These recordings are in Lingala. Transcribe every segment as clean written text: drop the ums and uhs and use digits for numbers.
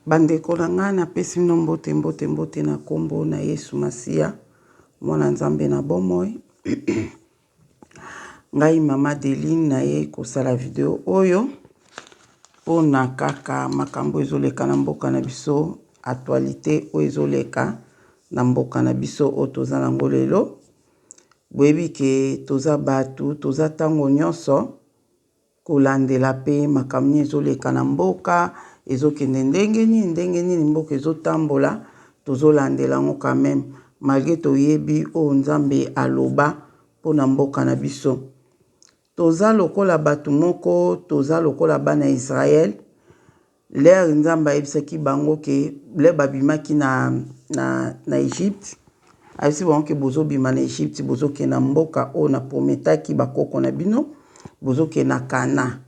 Bandeko na ngai, napesi bino mbote, mbote, mbote na nkombo na Yesu Masiya, mwana Nzambe na bomoi. Ngai mama Adeline naye kosala video oyo mpona kaka makambo ezoleka na mboka na biso, actualite oyo ezoleka na mboka na biso oyo toza nango lelo. Boyebi ke toza bato, toza ntango nyonso kolandela pe makambo nini ezoleka na mboka, ezokende ndenge nini, ndenge nini mboka ezotambola, tozolandela yango quand meme malgre toyebi oyo Nzambe aloba mpona mboka na biso. Toza lokola bato moko, toza lokola bana Israël. L'heure Nzambe ayebisaki bango ke l'heure babimaki na, na, na Egypte, ayebisi bango ke bozobima na Egypte, bozokende na mboka oyo na prometaki bakoko na bino, bozokende na Canaan.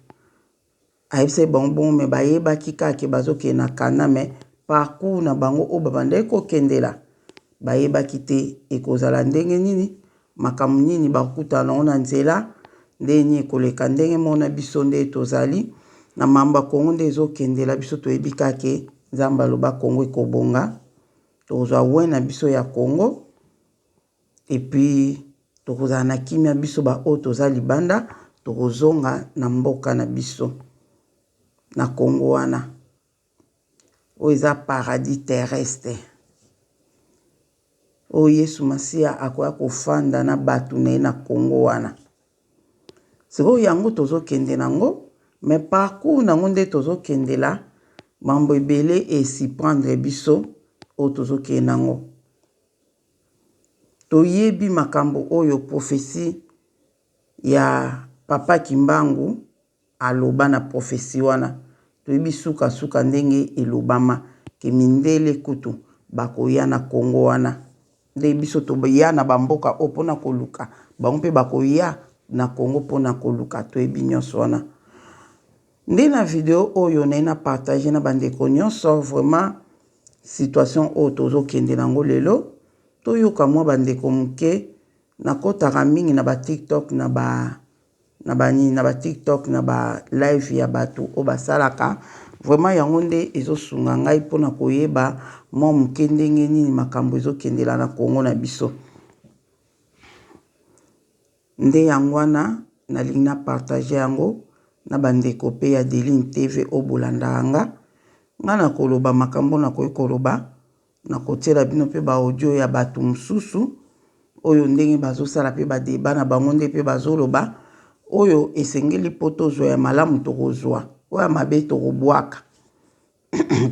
Ayebisaki bango bongo, me bayebaki kaka ke bazokende na Canaan, me parcours na bango oyo babandaki kokendela bayebaki te ekozala ndenge nini, makambo nini bakokutana nango na nzela, ndenge nini ekoleka, ndenge moko na biso nde tozali na mambo ya Congo nde ezokendela biso, toyebi kaka ke Nzambe aloba Congo ekobonga, tokozwa we na biso ya Congo et puis tokozala na kimia biso ba oyo toza libanda, tokozonga na mboka na biso na Congo wana. Oyo eza paradis terrestre oyo Yesu Masiya akoya kofanda na bato na ye na Congo wana. Sikoyo yango tozokende nango, mais parcours nango nde tozokendela mambo ebele e surprendre biso oyo tozokende nango. Toyebi makambo oyo prophetie ya Papa Kimbangu aloba na prophetie wana, toyebi suka suka ndenge elobama ke mindele kutu bakoya na Congo wana, nde biso toya na ba mboka oyo pona koluka, bango pe bakoya na Congo pona koluka, toyebi nyonso wana. Nde na video oyo naye na partager na bandeko nyonso vraiment situation oyo tozokende nango lelo, toyoka mwa bandeko moke. Nakotaka mingi na ba TikTok na ba na ba nini na ba TikTok na ba live ya bato oyo basalaka vraiment, yango nde ezosunga ngai mpona koyeba mwa moke ndenge nini makambo ezokendela na Congo na biso. Nde yango wana nalingi na partage yango na bandeko pe ya Adeline TV oyo bolandaka nga. Nga nakoloba makambo nakoki koloba, nakotiela bino pe ba audio ya bato mosusu oyo ndenge bazosala pe ba debat na bango nde pe bazoloba oyo esengeli po tozwa ya malamu tokozwa, oyo ya mabe tokobwaka.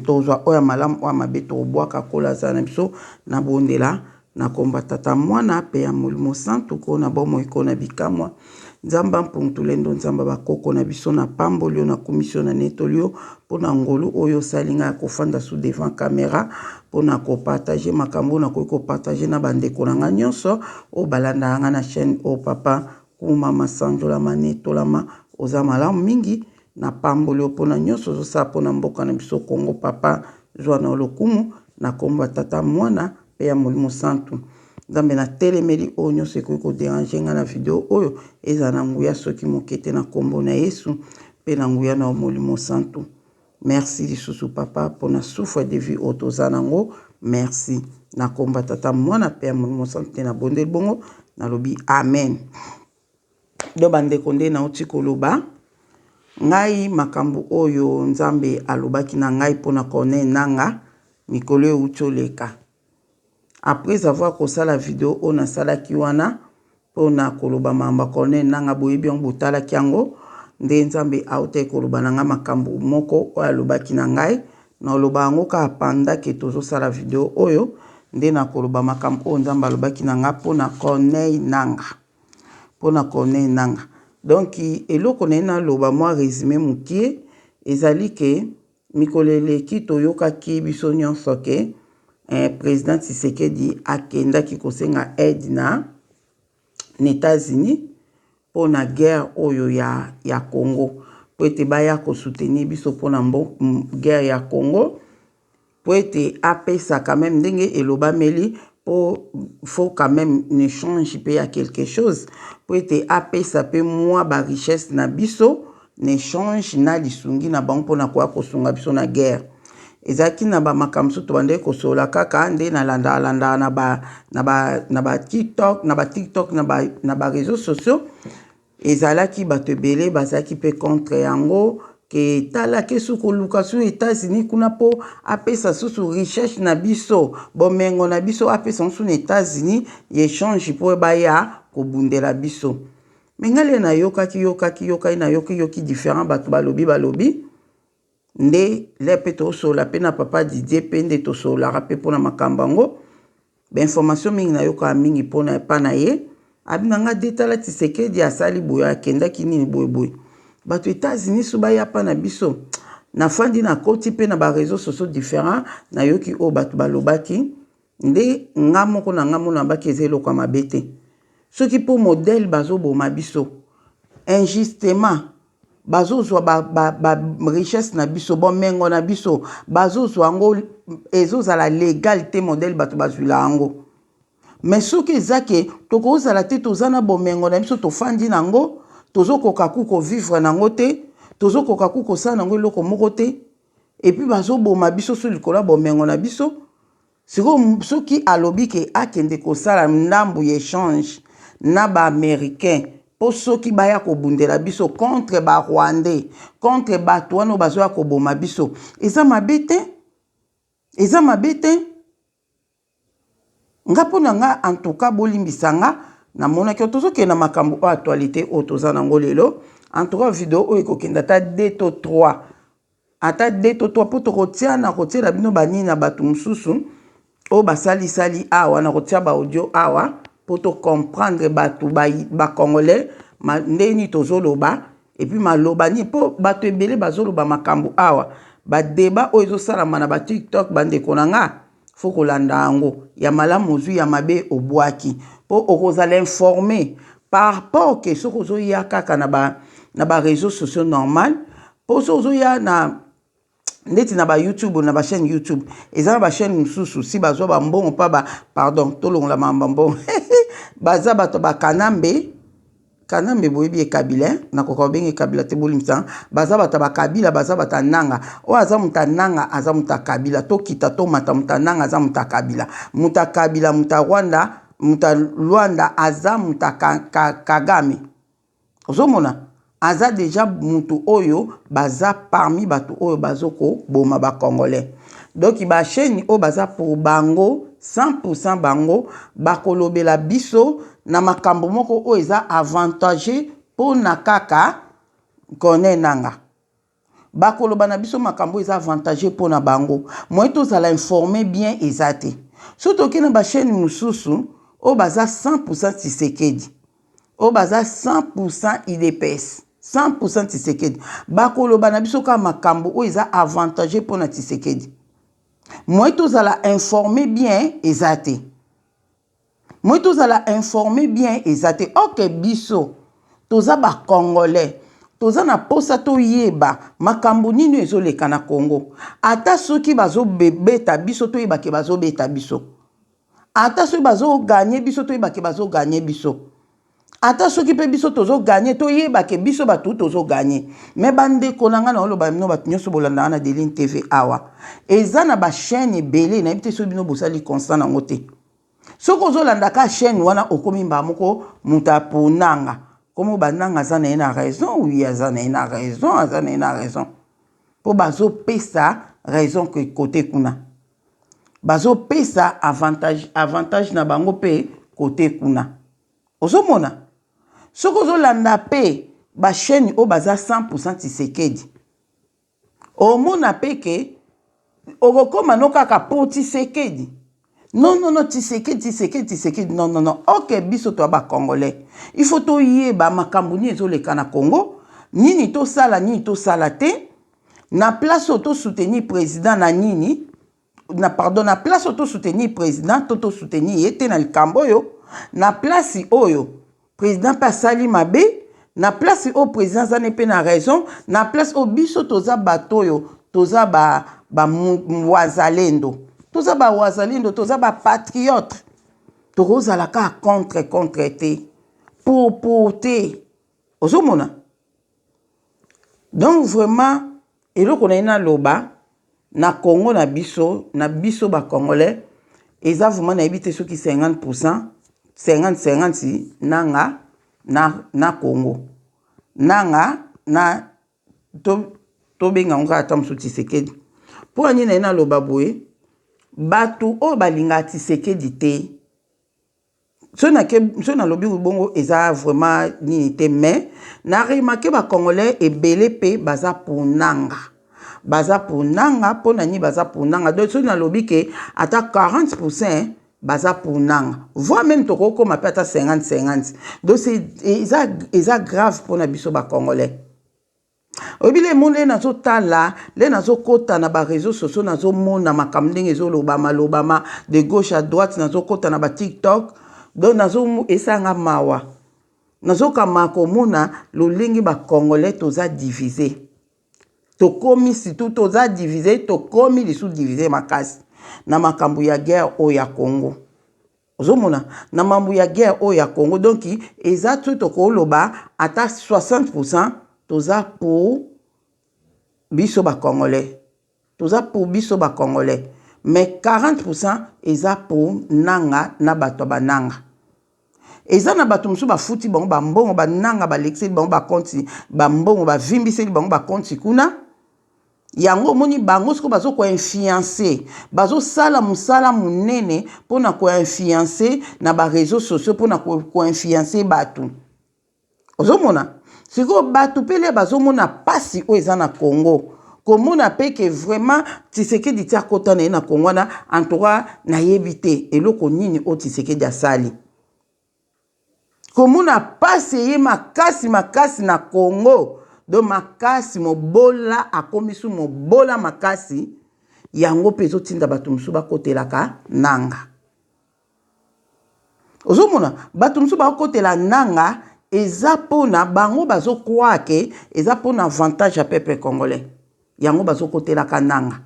Tozwa oyo ya malamu, oyo ya mabe tokobwaka. Kola azala na biso na bondela na komba Tata Mwana pe ya Molimo Santu ko na bomoi ko na bikamwa. Nzambe mpungu tulendo, Nzambe bakoko na biso, na pamboli yo, na kumisi yo, na netoli yo mpo na ngolu oyo osali ngai ya kofanda sous devant camera mpo na kopartage makambo oyo nakoki kopartage na bandeko na ngai nyonso oyo balandaka ngai na chaîne oyo. Papa, kumama, sanjolama, netolama, oza malamu mingi. Na pamboli yo mpona nyonso ozosala mpona mboka na biso Congo. Papa, zwa na lokumu na kombo ya Tata, Mwana mpe ya Molimo Santu. Nzambe, natelemeli oyo nyonso ekoki koderange ngai na video oyo, ezala na nguya soki moke te na kombo na Yesu mpe na nguya na Molimo Santu. Merci lisusu papa mpona souffle de vie oyo toza nango. Merci na kombo ya Tata, Mwana mpe ya Molimo Santu te nabondeli bongo, nalobi amen. Do bandeko, nde nauti koloba ngai makambo oyo Nzambe alobaki na ngai mpona Corneille Nanga mikolo euti oleka. Après avoir kosala video oyo nasalaki wana mpona koloba makambo ya Corneille Nanga, boyebi yango, botalaki yango, nde Nzambe autaki koloba na ngai makambo moko oyo alobaki na ngai. Naloba yango kaka pendant ke tozosala video oyo, nde nakoloba makambo oyo Nzambe alobaki na ngai mpona Corneille Nanga. Mpona Corneille Nanga. Donc eloko na ye naloba mwa résumé mokie ezali ke mikolo eleki toyokaki biso nyonso ke président Tshisekedi akendaki kosenga aide na États-Unis mpona guerre oyo ya Congo, po ete baya kosoutenir biso mpona guerre ya Congo, po ete apesa quand même ndenge elobameli, po faut quand même un échange mpe ya quelque chose, po ete apesa mpe mwa ba richesse na biso na échange na lisungi na bango mpona koya kosunga biso na guerre. Ezalaki na ba makambo mosusu tobandaki kosolola kaka nde nalandaka landaka na ba na ba na ba tiktok na ba tiktok na ba na ba réseaux sociaux. Ezalaki bato ebele bazalaki mpe contre yango ke tala ke su koluka su Etats-Unis kuna mpo apesa susu richesse na biso, bomengo na biso, apesa yango su na Etats-Unis ya echange mpo baya kobundela biso. Me ngai le nayokaki yokaki yokaki nayoki yoki différent bato balobi balobi nde le mpe tosolola mpe na papa Didier mpe nde tosololaka mpe mpona makambo yango. Bainformation mingi nayokaka mingi mpona epa na ye. Abi na nga de tala Tshisekedi asali boye, akendaki nini boye boye, bato États-Unis so baya pa na biso. Nafandi nakoti mpe na bareseau sociaux différent, nayoki oyo bato balobaki. Nde nga moko na nga mona baki eza eloko ya mabe te soki mpo modèle bazoboma biso injustement, bazozwa ba, ba, ba richesse na biso, bomengo na biso bazozwa yango, ezozala legal te modèle bato bazwila yango. Mais soki eza ke tokozala te, toza na bomengo na biso, tofandi nango, tozokoka ku kovivre nango te, tozokoka ku kosala nango eloko moko te, et puis bazoboma biso so likolo ya bomengo na biso. Sikoyo soki alobi ke akende kosala ndambu ya échange na baaméricain mpo soki baya kobundela biso contre barwandais, contre bato wana oyo bazoya koboma biso, eza mabe te, eza mabe te. Nga mpo na nga, en tout cas bolimbisa nga, namonaki tozokende na makambo oyo actualité oyo toza nango lelo. En tout cas video oyo ekokende ata 2 to 3, ata 2 to 3, mpo tokotia na kotiela bino banini na bato mosusu oyo basalisali awa na kotia baaudio awa mpo tocomprendre bato bacongolais ndenge nini tozoloba, et puis maloba nini, mpo bato ebele bazoloba makambo awa. Badeba oyo ezosalama na batiktok, bandeko na nga, fo kolanda yango. Ya malamu ozwi, ya mabe obwaki, mpo okozala informé par rapport ke soki ozoya kaka na baréseau sociaux normal. Mpo soki ozoya na ndeti na bayoutube, na bachaîne YouTube, eza na bachaîne mosusu si bazwa bambongo mpa ba, pardon, tolongola mamba mbongo, baza bato bakanambe kanambe, boyebi ekabila, nakoka kobenge kabila te, bolimbisa. Baza bato ya bakabila, baza bato ya nanga. Oyo aza moto ya nanga, aza moto ya kabila, tokita tomata, moto ya nanga aza moto ya kabila, moto ya kabila, moto ya Rwanda, moto ya Rwanda aza moto ya Kagame. Ozomona aza deja mutu oyo baza parmi bato oyo bazokoboma bacongolais. Donc bachaîne oyo baza pour bango 100%, bango bakolobela biso na makambo moko oyo eza avantage mpona kaka Corneille Nanga. Bakoloba na biso makambo eza avantage mpona bango. Moye tozala informé bien eza te. So toke na bachaîne mosusu oyo baza 100% Tshisekedi, oyo baza 100% UDPS, 100% Tshisekedi, bakoloba na biso kaka makambo oyo eza avantage mpona Tshisekedi. Moye tozala informé bien eza te, moye tozala informé bien eza te. Ok, biso toza bacongolais, toza na posa toyeba makambo nini ezoleka na Congo. Ata soki bazobeta biso, toyebake bazobeta biso. Ata soki bazoganye biso, toyebake bazoganye biso. Ata soki mpe biso tozoganye, toyebake biso bato tozoganye. Me bandeko na ngai, na oloba bino bato nyonso bolandaka na Deline TV awa, eza na bachaîne ebele, nayebi te soki bino bosali constat nango te. Soki ozolanda ka chaîne wana, okomi mbala moko moto aponanga komo bananga aza na ye na raison. Oui, aza na ye na raison, aza na ye na raison, mpo bazopesa raison ke kote kuna bazopesa avantage, avantage na bango mpe kote kuna. Ozomona soki ozolanda mpe bachaîne oyo baza 100% Tshisekedi, omona mpe ke okokóma no kaka po Tshisekedi. Non, non, non, Tshisekedi, Tshisekedi, Tshisekedi, non, non, non. Ok, biso toya bacongolais, il faut toyeba makambo nini ezoleka na Congo, nini tosala, nini tosala te, na place oyo tosoutenir président na nini, na pardon, na place oyo tosoutenir président to tosoutenir ye te na likambo oyo, na place oyo président mpe asali mabe, na place oyo président aza ne mpe na raison, na place oyo biso toza bato oyo toza bawazalendo, ba toza bawazalendo, toza bapatriote, tokozala kaka contre contre te, pour te. Ozomona, donc vraiment eloko na ye naloba. Na Congo na biso, na biso ba congolais eza vraiment nayebi te soki 50 pourcent 50 50 nanga na, na Congo nanga na to tobenga yango kaka ata mosusu Tshisekedi. Mpo na nini naye naloba boye? Bato oyo balingaka Tshisekedi te soki nake soki nalobi bongo eza vraiment nini te mais na remarque ba congolais ebele mpe baza pour nanga baza pour nanga mpo na nini baza pour nanga donc soki nalobi ke ata 40 pourcent baza pour nanga voire même tokokoma mpe ata 50 50 donc eza, eza grave mpona biso ba congolais. Oyebi le mo nde nazotala nde nazokota na ba réseaux sociaux, nazomona makambo ndenge ezolobama lobama de gauche à droite, nazokota na ba TikTok, donc nazo esanga mawa, nazokama komona lolenge bacongolais toza divisé. Tokomi surtout toza divisé, tokomi lisusu divisé makasi na makambo ya guerre oyo ya Congo. Ozomona na mambo ya guerre oyo ya Congo, donc eza soki tokoloba ata 60 toza pour biso bacongolais, toza pour biso bacongolais, mais 40 eza pour nanga na bato ya bananga. Eza na bato mosusu bafuti bango bambongo, bananga balekiseli bango bakonti, bambongo bavimbiseli bango bakonti kuna. Yango omoni bango sikoyo bazokoinfluencer, bazosala mosala monene mpona koinfluencer na baréseaux sociaux, mpona koinfluencer bato. Ozomona sikoyo bato mpe le bazomona mpasi oyo eza na Congo, komona mpe ke vraiment Tshisekedi ti akota na ye na Congo wana, en tout cas nayebi te eloko nini oyo Tshisekedi asali. Komona mpasi eye makasi makasi na Congo, donc makasi mobola akomi su mobola makasi, yango mpe ezotinda bato mosusu bakotelaka nanga. Ozomona bato mosusu bakotela nanga eza mpona bango bazocroire ke eza mpona avantage ya peuple congolais. Yango bazokotelaka nanga,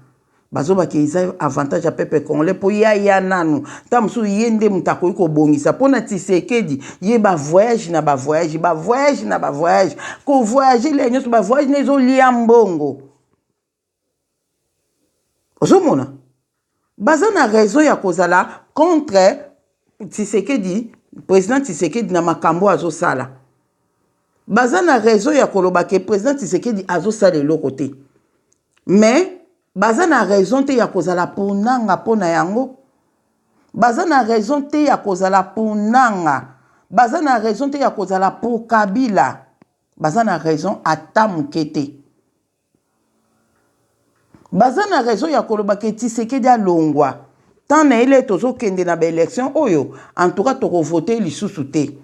bazobaki eza avantage ya peuple congolais mpo ya ya nanu ntango mosusu ye nde moto akoki kobongisa mpona Tshisekedi. Ye bavoyage na bavoyage, bavoyage na bavoyage, kovoyage le nyonso, bavoyage na ezolia mbongo. Ozomona baza na raison ya kozala contre Tshisekedi, président Tshisekedi, na makambo azosala. Baza na raison ya koloba ke président Tshisekedi azosala eloko te, mais baza na raison te ya kozala pour nanga. Mpo na yango baza na raison te ya kozala pour nanga, baza na raison te ya kozala pour Kabila, baza na raison ata moke te. Baza na raison ya koloba ke Tshisekedi alongwa tant na ye le tozokende na baélection oyo. En tout cas tokovote lisusu te,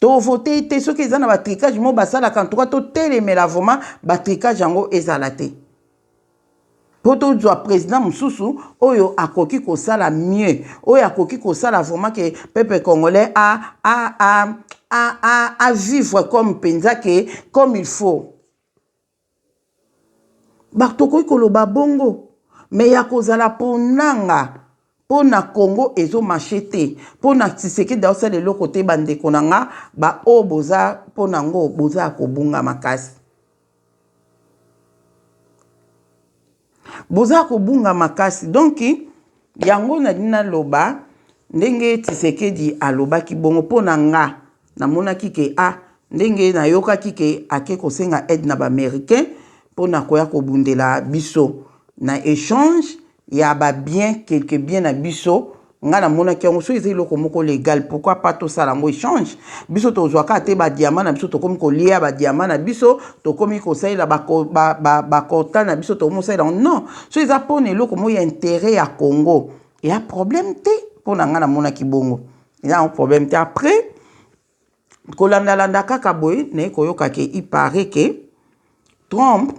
tovote te soki eza na batricage mo basalaka. En tout cas totelemela vraiment batricage yango ezala te, mpo tozwa président mosusu oyo akoki kosala mieux, oyo akoki kosala vraiment ke peuple congolais a, a, a, a, a, a vivre comme mpenza ke comme il faut. Tokoki koloba bongo, mais ya kozala mpo nanga, mpo na Congo ezomarcher te, mpo na Tshisekedi aosala eloko te. Bandeko na nga baoyo boza mpo na yango, boza ya kobunga makasi, boza kobunga makasi. Donc yango nalingi naloba ndenge Tshisekedi alobaki bongo. Mpo na nga namonaki ke a ndenge nayokaki ke ake kosenga aide na baaméricain mpona koya kobundela biso na échange ya babien, quelque bien na biso. Nga namonaki yango soki eza eloko moko légal, pourquoi pas tosala yango échange? Biso tozwaka te badiamant na biso, tokomi kolia badiamant na biso, tokomi kosalela bacoltan na biso, tokomi kosalela yango. Non, so eza mpona eloko moko ya intérêt ya Congo, eya problème te. Mpo na nga namonaki bongo eza yango problème te. Après kolandalanda kaka boye, naye koyoka ke il paraît ke Trump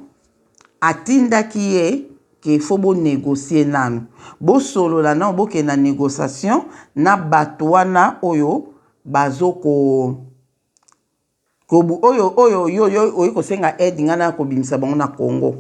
atindaki ye ke faut bonégocier nanu, bosolola nano, bokende na négociation na bato wana oyo bazoko oyo oyo yo yo oyi kosenga aide, ngai na kobimisa bango na Congo.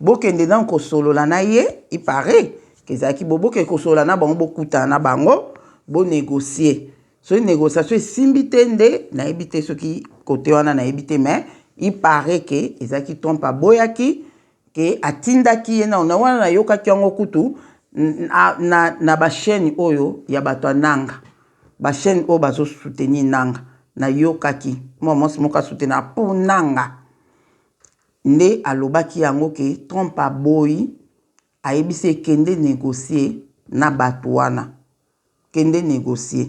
Bokende nanu kosolola na ye. Il paraît ke ezalaki bo bokende kosolola na bango, bokutana na bango, bonégocier. Soki négociation esimbi te nde nayebi te, soki kote wana nayebi te, mais il paraît ke ezalaki Trump aboyaki. ke atindaki ye nao na wana nayokaki yango kutu na, na, na bachaîne oyo ya bato ya nanga bachaîne oyo bazosoutenir nanga nayokaki mwa mwasi moko asoutenir mpo nanga nde alobaki yango ke Trump aboyi ayebisi ekende négocier na bato wana kende négocier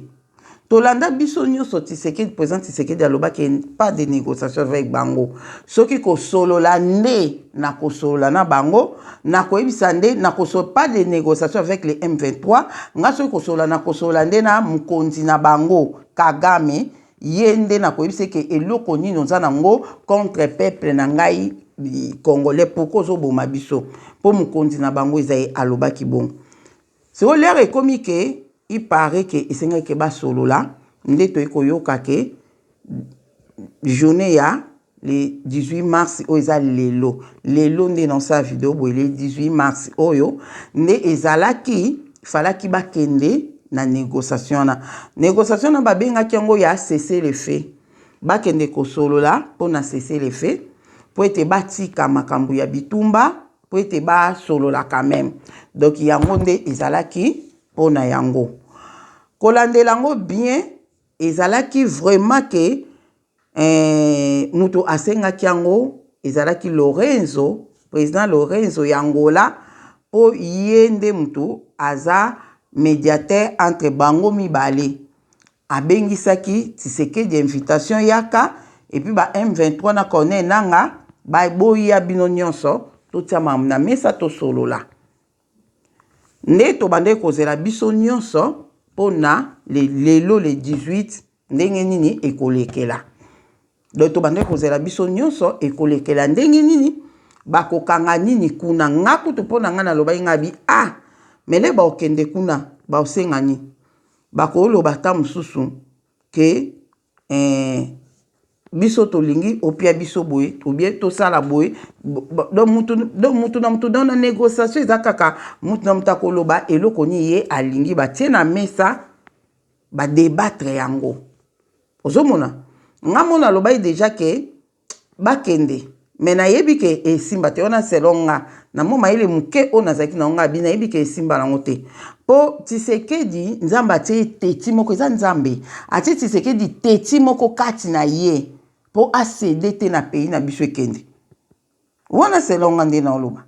tolanda biso nyonso Tshisekedi président Tshisekedi alobaki pas de négociation avec bango soki kosolola nde na kosolola na bango nakoyebisa nde nakosolola pas de négociation avec les M23 nga soki kosolola nakosolola nde na mokonzi na bango Kagame ye nde nakoyebisa ke eloko nini oza nango contre peuple na ngai congolais pourquoi ozoboma biso mpo mokonzi na bango eza ye alobaki bongo sikoyo l'heure ekomi ke il paraît ke esengaki ke basolola nde toyei koyoka ke journée ya le 18 mars oyo eza lelo lelo nde nasala video boye le 18 mars oyo nde ezalaki falaki bakende na négociation wana négociation wana babengaki yango ya cessez-le-feu bakende kosolola mpona cessez-le-feu mpo ete batika makambo ya bitumba mpo ete basolola quand même donc yango nde ezalaki mpona yango kolandela yango bien ezalaki vraiment ke eh, moto asengaki yango ezalaki Lourenço président Lourenço ya Angola mpo ye nde moto aza médiateur entre bango mibale abengisaki Tshisekedi invitation yaka et puis ba M23 na Corneille Nanga baboya bino nyonso totia makambo na mesa tosolola nde tobandaki kozela biso nyonso mpona lelo le 18 ndenge nini ekolekela donc tobandaki kozela biso nyonso ekolekela ndenge nini bakokanga nini kuna nga kutu mpo na nga nalobaki nga bi ah mele baokende kuna baosenga nini bakoloba ata mosusu ke eh, biso tolingi opia biso boye obie tosala boye donc mutu na mutu donc na négociation eza kaka mutu na mutu akoloba eloko nini ye alingi batie na mesa badébattre yango ozomona nga mona alobaki déjà ke bakende me nayebi ke esimba te wana selon nga na mo mayele moke oyo nazalaki na ngo abi nayebi ke esimba nango te mpo Tshisekedi nzambe atie teti moko eza nzambe atie Tshisekedi teti moko kati na ye mpo acéder te na pays na biso ekende wana selon nga nde naoloba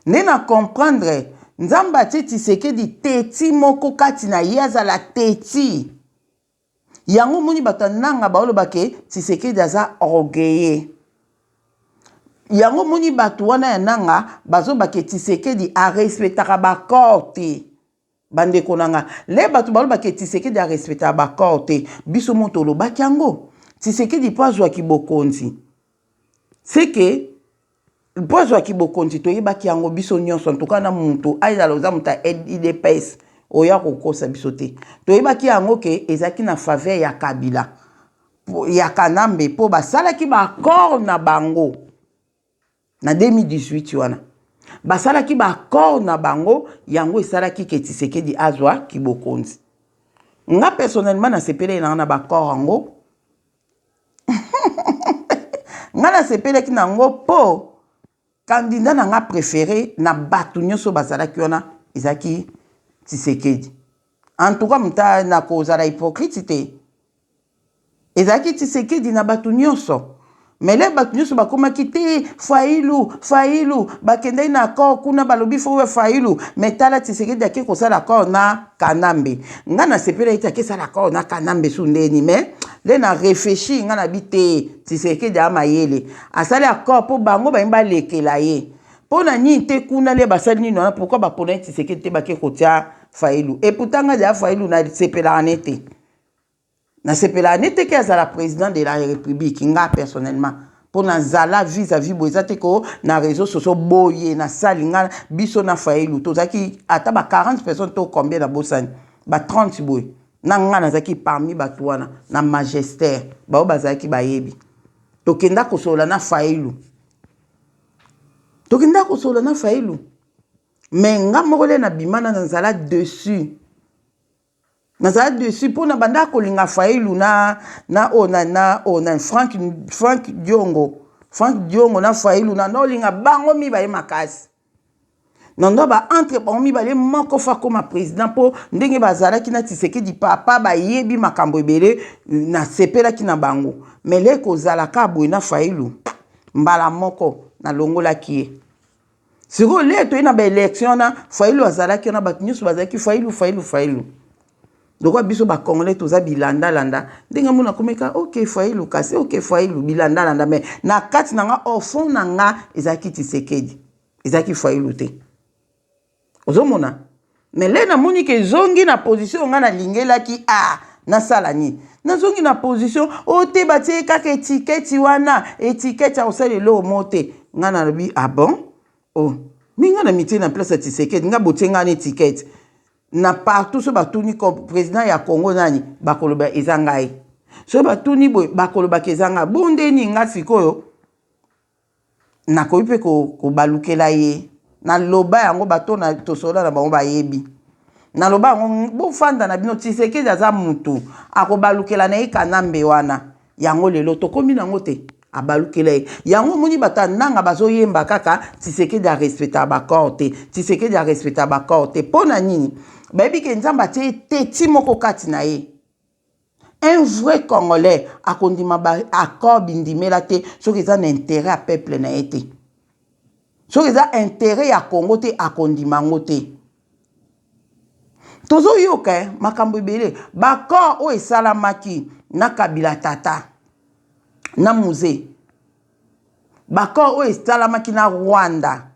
nde na comprendre nzambe atie Tshisekedi teti moko kati na ye azala teti yango omoni bato ya nanga baoloba ke Tshisekedi aza orgueilleux yango omoni bato wana ya nanga bazoba ke Tshisekedi arespectaka baaccord te bandeko na nga le bato baloba ke Tshisekedi arespectaka baaccord te biso mo tolobaki yango Tshisekedi mpo azwaki bokonzi seke mpo azwaki bokonzi toyebaki yango biso nyonso antuka na moto ayezala oza moto ya UDPS oyo akokosa biso te toyebaki yango ke ezalaki na faveur ya Kabila ya Kanambe mpo basalaki baaccord na bango na 2018 wana basalaki baaccord na bango yango esalaki ke Tshisekedi azwa kibokonzi nga personnellement nasepelaki nanga na baaccord yango nga nasepelaki nango mpo candidat na nga préféré na bato nyonso bazalaki wana ezalaki Tshisekedi en tout cas moto na kozala hypocrite te ezalaki Tshisekedi na bato nyonso mais le bato nyonso bakomaki te Fayulu Fayulu bakendaki na accord kuna balobi fo Fayulu mais tala Tshisekedi ake kosala accord na Kanambe nga nasepelaki te akesala accord na Kanambe su ndeni mais nde na réfléchir nga na bi te Tshisekedi aya mayele asali accord mpo bango balingi balekela ye mpo na nini te kuna le basali nini wana pourquoi bapona ye Tshisekedi te bake kotia Fayulu et pourtant nga deya Fayulu nasepelaka ne te nasepelaka ne te ke azala président de la république nga personnellement mpo nazala vis-à-vis boye eza te ko na réseau sociaux boye nasali nga biso na Fayulu tozalaki ata ba 40 personnes to combien na bosani ba 30 boye na nga nazalaki parmi bato wana na magistère bao bazalaki bayebi tokenda kosolola na Fayulu tokenda kosolola na Fayulu mais nga moko le nabima na nazala dessus nazala dessus mpona banda kolinga Fayulu na na oyo na na oyo na Frank Frank Diongo. Frank Diongo na Fayulu na nolinga bango mibale makasi. Na ndo ba entre bango mibale moko fa koma president mpo ndenge bazalaki na Tshisekedi papa bayebi makambo ebele nasepelaki na bango. Mais le kozala ka boye na Fayulu mbala moko nalongolaki ye. Sikoyo le toye na ba election wana Fayulu azalaki wana bato nyonso bazalaki Fayulu Fayulu Fayulu. Lokola biso ba congolais toza bilandalanda ndenge mona komeka ok Fayulu kasi ok Fayulu bilandalanda mais na kati na nga au fond na nga ezalaki Tshisekedi ezalaki Fayulu te. Ozomona? Mais le namoni ke ezongi na position nga nalingelaki ah nasala nini? Nazongi na position o oh, te batie kaka etiketi wana etiketi akosala eloko moko te. Nga nalobi ah bon? Oh, mi nga na mitie na place ya Tshisekedi nga botie nga na etiketi na partout soki batuni president ya Congo nani bakoloba eza ngai soki batuni boye bakolobaka eza ngai bondeni nga sikoyo nakoki mpe kobalukela ye naloba yango bato na tosolola na bango bayebi naloba yango bofanda na bino Tshisekedi aza mutu akobalukela na ye Kanambe wana yango lelo tokomi nango te abalukela ye yango omoni bato ya nanga bazoyemba kaka Tshisekedi arespectaka baaccord te Tshisekedi arespectaka baaccord te mpo na nini bayebi ke Nzambe atie teti moko kati na ye Un vrai congolais akondima ba accord bindimela te soki eza na interet ya peuple na ye te. Soki eza interet ya Congo te akondima yango te. Tozoyoka eh, makambo ebele ba accord oyo esalamaki na Kabila tata na Muze, ba accord oyo esalamaki na Rwanda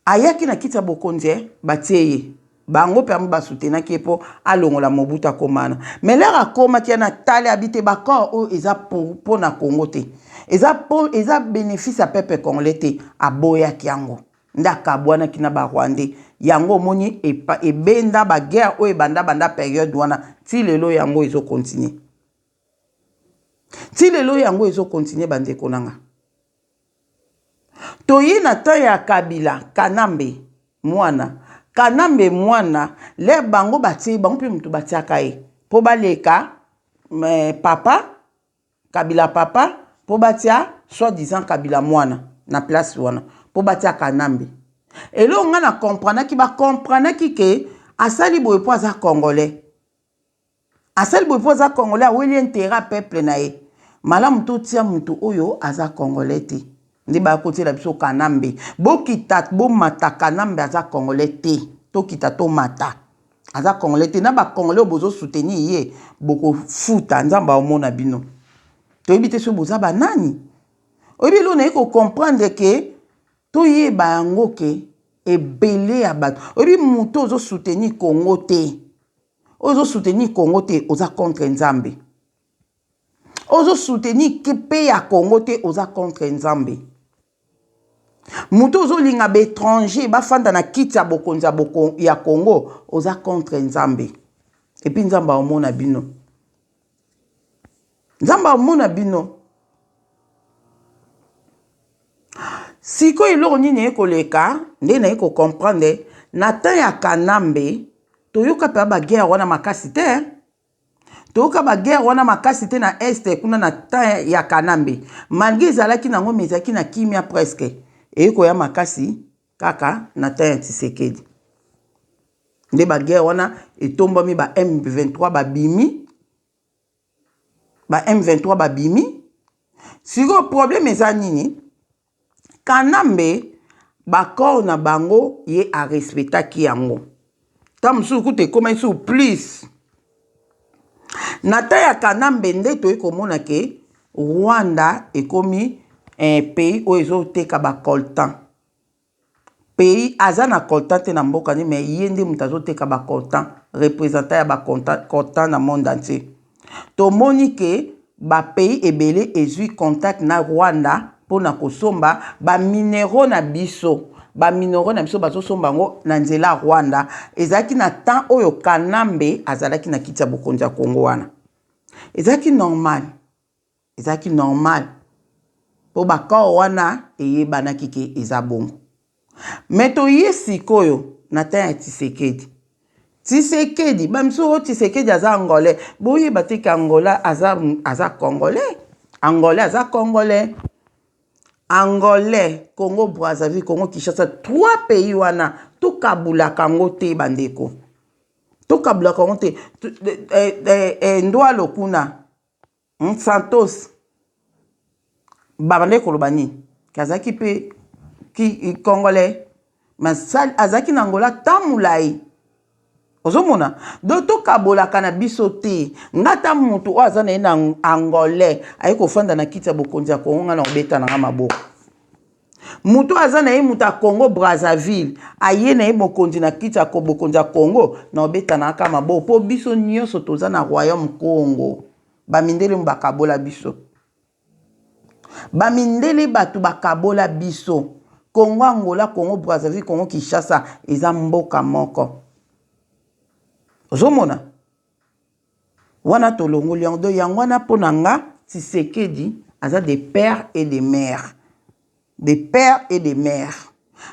Ayaki na kiti ya bokonzi eh, batie ye. Bango pe yango ba soutenaki ye po alongola Mobutu akoma wana. Mais l'heure akomaki wana atali abi te ba accord oyo eza pour po na Congo te. Eza po eza benefice ya peuple congolais te. Aboyaki yango. Nde akabwanaki na ba Rwandais. Yango omoni ebenda ba guerre oyo ebanda banda periode wana ti lelo yango ezo continuer. Ti lelo yango ezo continuer ba ndeko na nga. Toye na temps ya Kabila kanambe mwana kanambe mwana leur bango batie bango pe mutu batiaka ye po baleka mais papa Kabila papa po batia soit disant Kabila mwana na place wana po batia kanambe eloko nga na comprenaki ba comprenaki ke asali boye po aza congolais Asali boye po aza congolais aweli interet ya peuple na ye. Malamu totia mutu oyo aza congolais te. Nde baya kotiela biso kanambe. Bokita bomata kanambe aza congolais te. Tokita tomata. Aza congolais te. Na ba congolais oyo bozo soutenir ye bokofuta Nzambe aomona bino. Toyebi te soki boza ba nani. Oyebi eloko naye ko comprendre ke toyeba yango ke ebele ya bato. Oyebi mutu ozo soutenir Congo te. Ozo soutenir Congo te oza contre Nzambe. Ozo soutenir pe ya Congo te oza contre Nzambe. Moto ozolinga ba étranger bafanda na kiti ya bokonzi ya Congo oza contre Nzambe. Et puis Nzambe aomona bino. Nzambe amona bino. Sikoyo eloko nini eye koleka nde naye ko comprendre na temps ya Kanambe toyoka mpe ba guerre wana makasi te toyoka ba guerre wana makasi te na est kuna na temps ya Kanambe malgre ezalaki nango mais ezalaki na kimia presque eye koya makasi kaka na temps ya Tshisekedi nde ba guerre wana etombwami ba M23 babimi ba M23 babimi sikoyo problème eza nini Kanambe ba accord na bango ye arespectaki yango ntango mosusu kutu ekomaki susu plus na temps ya Kanambe nde toyei komona ke Rwanda ekomi eh, pays oyo ezoteka ba coltan pays aza na coltan te na mboka ne mais ye nde moto azoteka ba coltan représentant ya ba coltan na monde entier tomoni ke ba pays ebele ezwi contact na Rwanda mpona kosomba ba mineraux na biso ba mineraux na biso bazosomba yango na nzela ya Rwanda ezalaki na temps oyo Kanambe azalaki na kiti ya bokonzi ya Congo wana ezalaki normal ezalaki normal mpo ba accord wana eyebanaki ke eza bongo mais toye sikoyo na temps ya Tshisekedi Tshisekedi bamisusu oyo Tshisekedi aza angolais boyeba te ke Angola aza, aza congolais angolais aza congolais. Angolais, Congo Brazzaville, Congo Kinshasa, trois pays wana tokabulaka yango te bandeko. Tokabulaka yango te. Eh, eh, eh, Ndwalo kuna, Santos babandaki koloba nini? Azalaki mpe congolais, mais azalaki na Angola temps molai. Ozomona, donc tokabolaka na biso te. Nga ata motu oyo aza na ye na angolais aye kofanda na kiti ya bokonzi ya Kongo, nga na kobeta na nga maboko. Motu oyo aza na ye moto ya Congo Brazzaville aye na ye mokonzi na kiti ya bokonzi ya Congo, na kobeta na nga maboko, mpo biso nyonso toza na royaume Congo. Bamindele mu bakabola biso, bamindele bato bakabola biso. Congo Angola, Congo Brazzaville, Congo Kinshasa eza mboka moko. Ozomona wana tolongoli yango. Donc yango wana, mpo na nga, Tshisekedi aza de père et de mère, de père et de mère.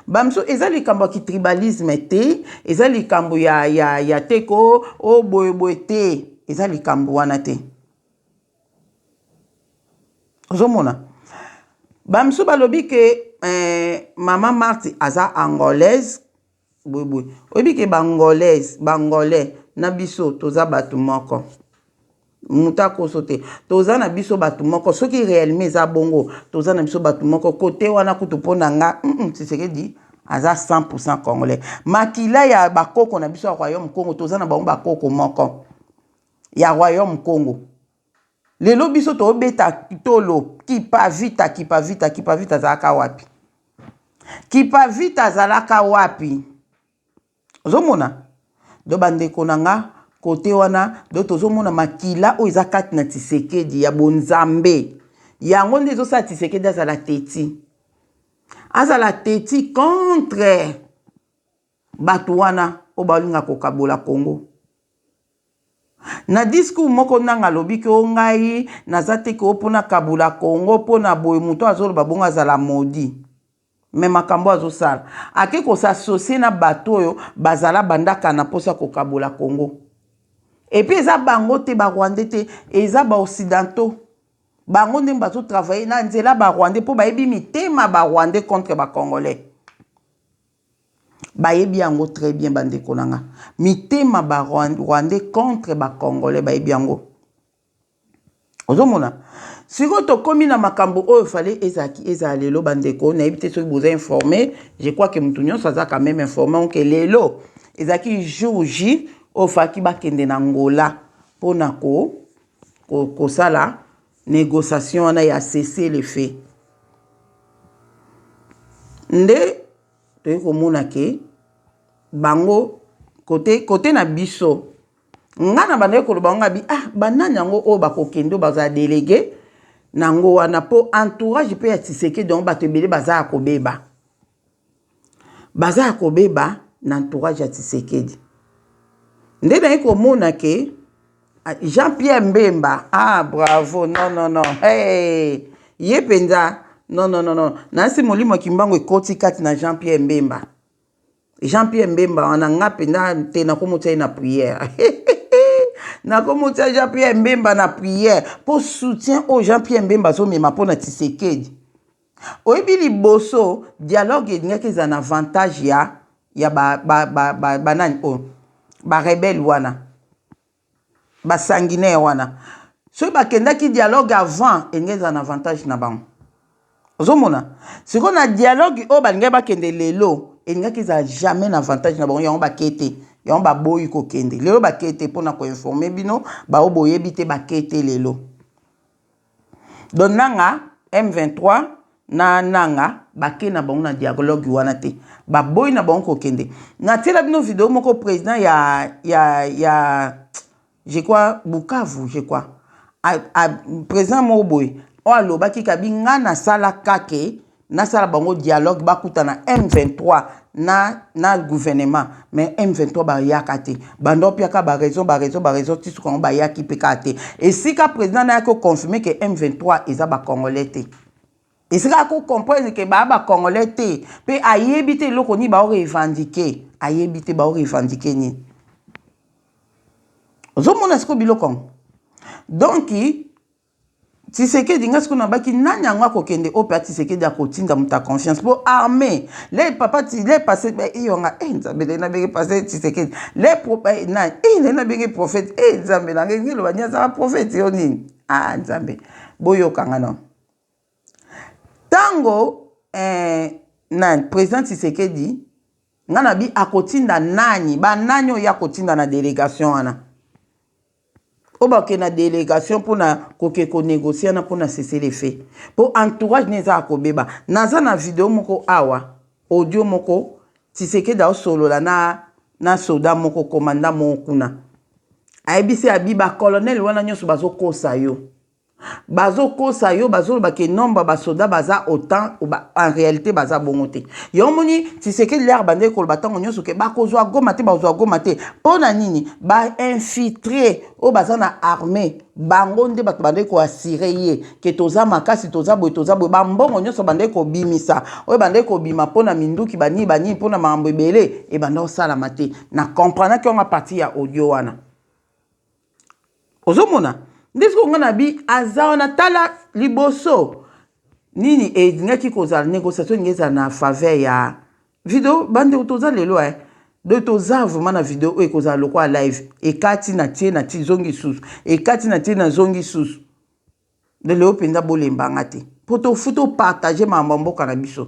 Bamiso eza likambo ya kitribalisme te, eza likambo ya te ko o boyeboye te, eza likambo wana te. Ozomona bamisu balobi ke mama Marti aza angolaise boyeboye. Oyebi ke baangolaise, baangolais na biso toza bato moko, moto akoso te, toza na biso bato moko. Soki réellement eza bongo, toza na biso bato moko kote wana kutu. Mpo na nga, Tshisekedi aza 100 congolais. Makila ya bakoko na biso ya royaume Congo, toza na bango bakoko moko ya royaume Congo. Lelo biso tobeta tolo Kimpa Vita, Kimpa Vita, Kimpa Vita azalaka wapi? Kimpa Vita azalaka wapi? Ozomona, do bandeko na nga kote wana, do tozomona makila oyo eza kati na Tshisekedi ya bonzambe. Yango nde ezosala Tshisekedi azala teti, azala teti contre bato wana oyo balinga kokabola Congo. Na discours moko nanga alobi ke o ngai naza te ke o mpona kabola Congo mpona boye. Moto azoloba bongo azala maudit. Me makambo azosala, ake kos'associer na bato oyo bazala bandaka na mposa kokabola Congo. Et puis eza bango te, barwandais te, eza baoccidentaux. Bango ndenge bazotravailler na nzela barwandais, mpo bayebi mitema barwandais contre bacongolais, bayebi yango très bien. Bandeko na nga, mitema barwandais contre bacongolais, bayebi yango. Ozomona sikoyo tokómi na makambo oyo fale ezalaki ezala lelo. Bandeko, nayebi te soki boza informé. Je crois ke motu nyonso aza quand même informé oke lelo ezalaki jour J oyo faki bakende na Ngola mpona kosala négociation wana ya cessez-le-feu. Nde toyei komona ke bango kote, kote na biso, nga na bandaki koloba ngo abi ah, banani yango oyo bakokende, oyo bazala délégué nango wana, mpo entourage mpe ya Tshisekedi yango, bato ebele baza ya kobeba, baza ya kobeba na entourage ya Tshisekedi. Nde naye komona ke Jean Pierre Mbemba, ah bravo, non non non, hey, ye mpenza, non non non non, nasi molimo ya Kimbangu ekoti kati na Jean Pierre Mbemba. Jean Pierre Mbemba wana, nga mpenza te, nakomotia ye na prière, nakomotia Jean Pierre Mbemba na prière, mpo soutien oyo Jean Pierre Mbemba azomema mpo na Tshisekedi. Oyebi, liboso dialogue elingaki ezala na avantage ya banani ba, ba, ba, oyo barebelles wana, basanguinaire wana. Soki bakendaki dialogue avant, elingi ezala na avantage na bango. Ozomona sikoyo na dialogue oyo balingaki bakende lelo, elingaki ezala jamais na avantage na bango. Yango bake te, yango baboyi kokende lelo, bake te. Mpona koinformer bino bao boyebi te, bake te lelo. Donc nanga M23 na nanga bake na bango na dialogue wana te, baboyi na bango kokende. Natiela bino video moko, président ya je crois Bukavu, je crois président moko boye oyo alobaki kabi nga nasala kake nasala bango dialogue, bakutana M23 na gouvernement, mais M23 bayaka te. Bando opiaka baraison, baraison, baraison, ti suka yango bayaki mpe kaka te. Esika président nayaki koconfirmer ke M23 eza bacongolais te, esika akocomprendre ke baa bacongolais te, mpe ayebi te eloko nini baorevendiquer, ayebi te baorevendiquer nini. Ozomona sikoyo biloko yango. Donc Tshisekedi nga sikoyo nabaki nani yango akokende oyo mpe Tshisekedi akotinda moto ya confiance mpo armée le papa le passé iyo nga eh nzambe le nabenge passé Tshisekedi le pro eh, nani eh le nabenge prophète eh nzambe na ngai ngeloba ni azala prophète yo nini ah nzambe boyoka nga non tango eh, nani président Tshisekedi nga nabi akotinda nani banani oyo akotinda na délégation wana oyo bakokende na delegation mpona koke konegocie wana mpona cessez le feu mpo entourage ne eza ya kobeba naza na video moko awa audio moko Tshisekedi aosolola na, na soda moko komanda moko kuna ayebisi abi bacolonel wana nyonso bazokosa yo Bazo kosa yo bazo loba ke nombre ya ba soda baza autant en realite baza bongo te. Yo omoni Tshisekedi lere abandaki koloba tango nyonso ke bakozwa Goma te bakozwa Goma te. Pona nini? Ba infiltre oyo baza na armee bango nde bato bandaki ko assurer ye ke toza makasi toza boye toza boye ba mbongo nyonso bandaki kobimisa oyo bandaki kobima pona minduki ba nini ba nini pona makambo ebele ebanda kosalama te. Na comprenaki yango a partir ya audio wana. Ozomona nde sikoyo nga na bi aza wana tala liboso nini elingaki kozala négociation elingi ezala na faveur ya video bandeko toza lelo eh donc toza vraiment na video oyo ekozala lokola live ekati na tie na ti zongi susu ekati na tie na zongi susu nde lelo mpenza bolemba nga te mpo tofu topartage makambo ya mboka na biso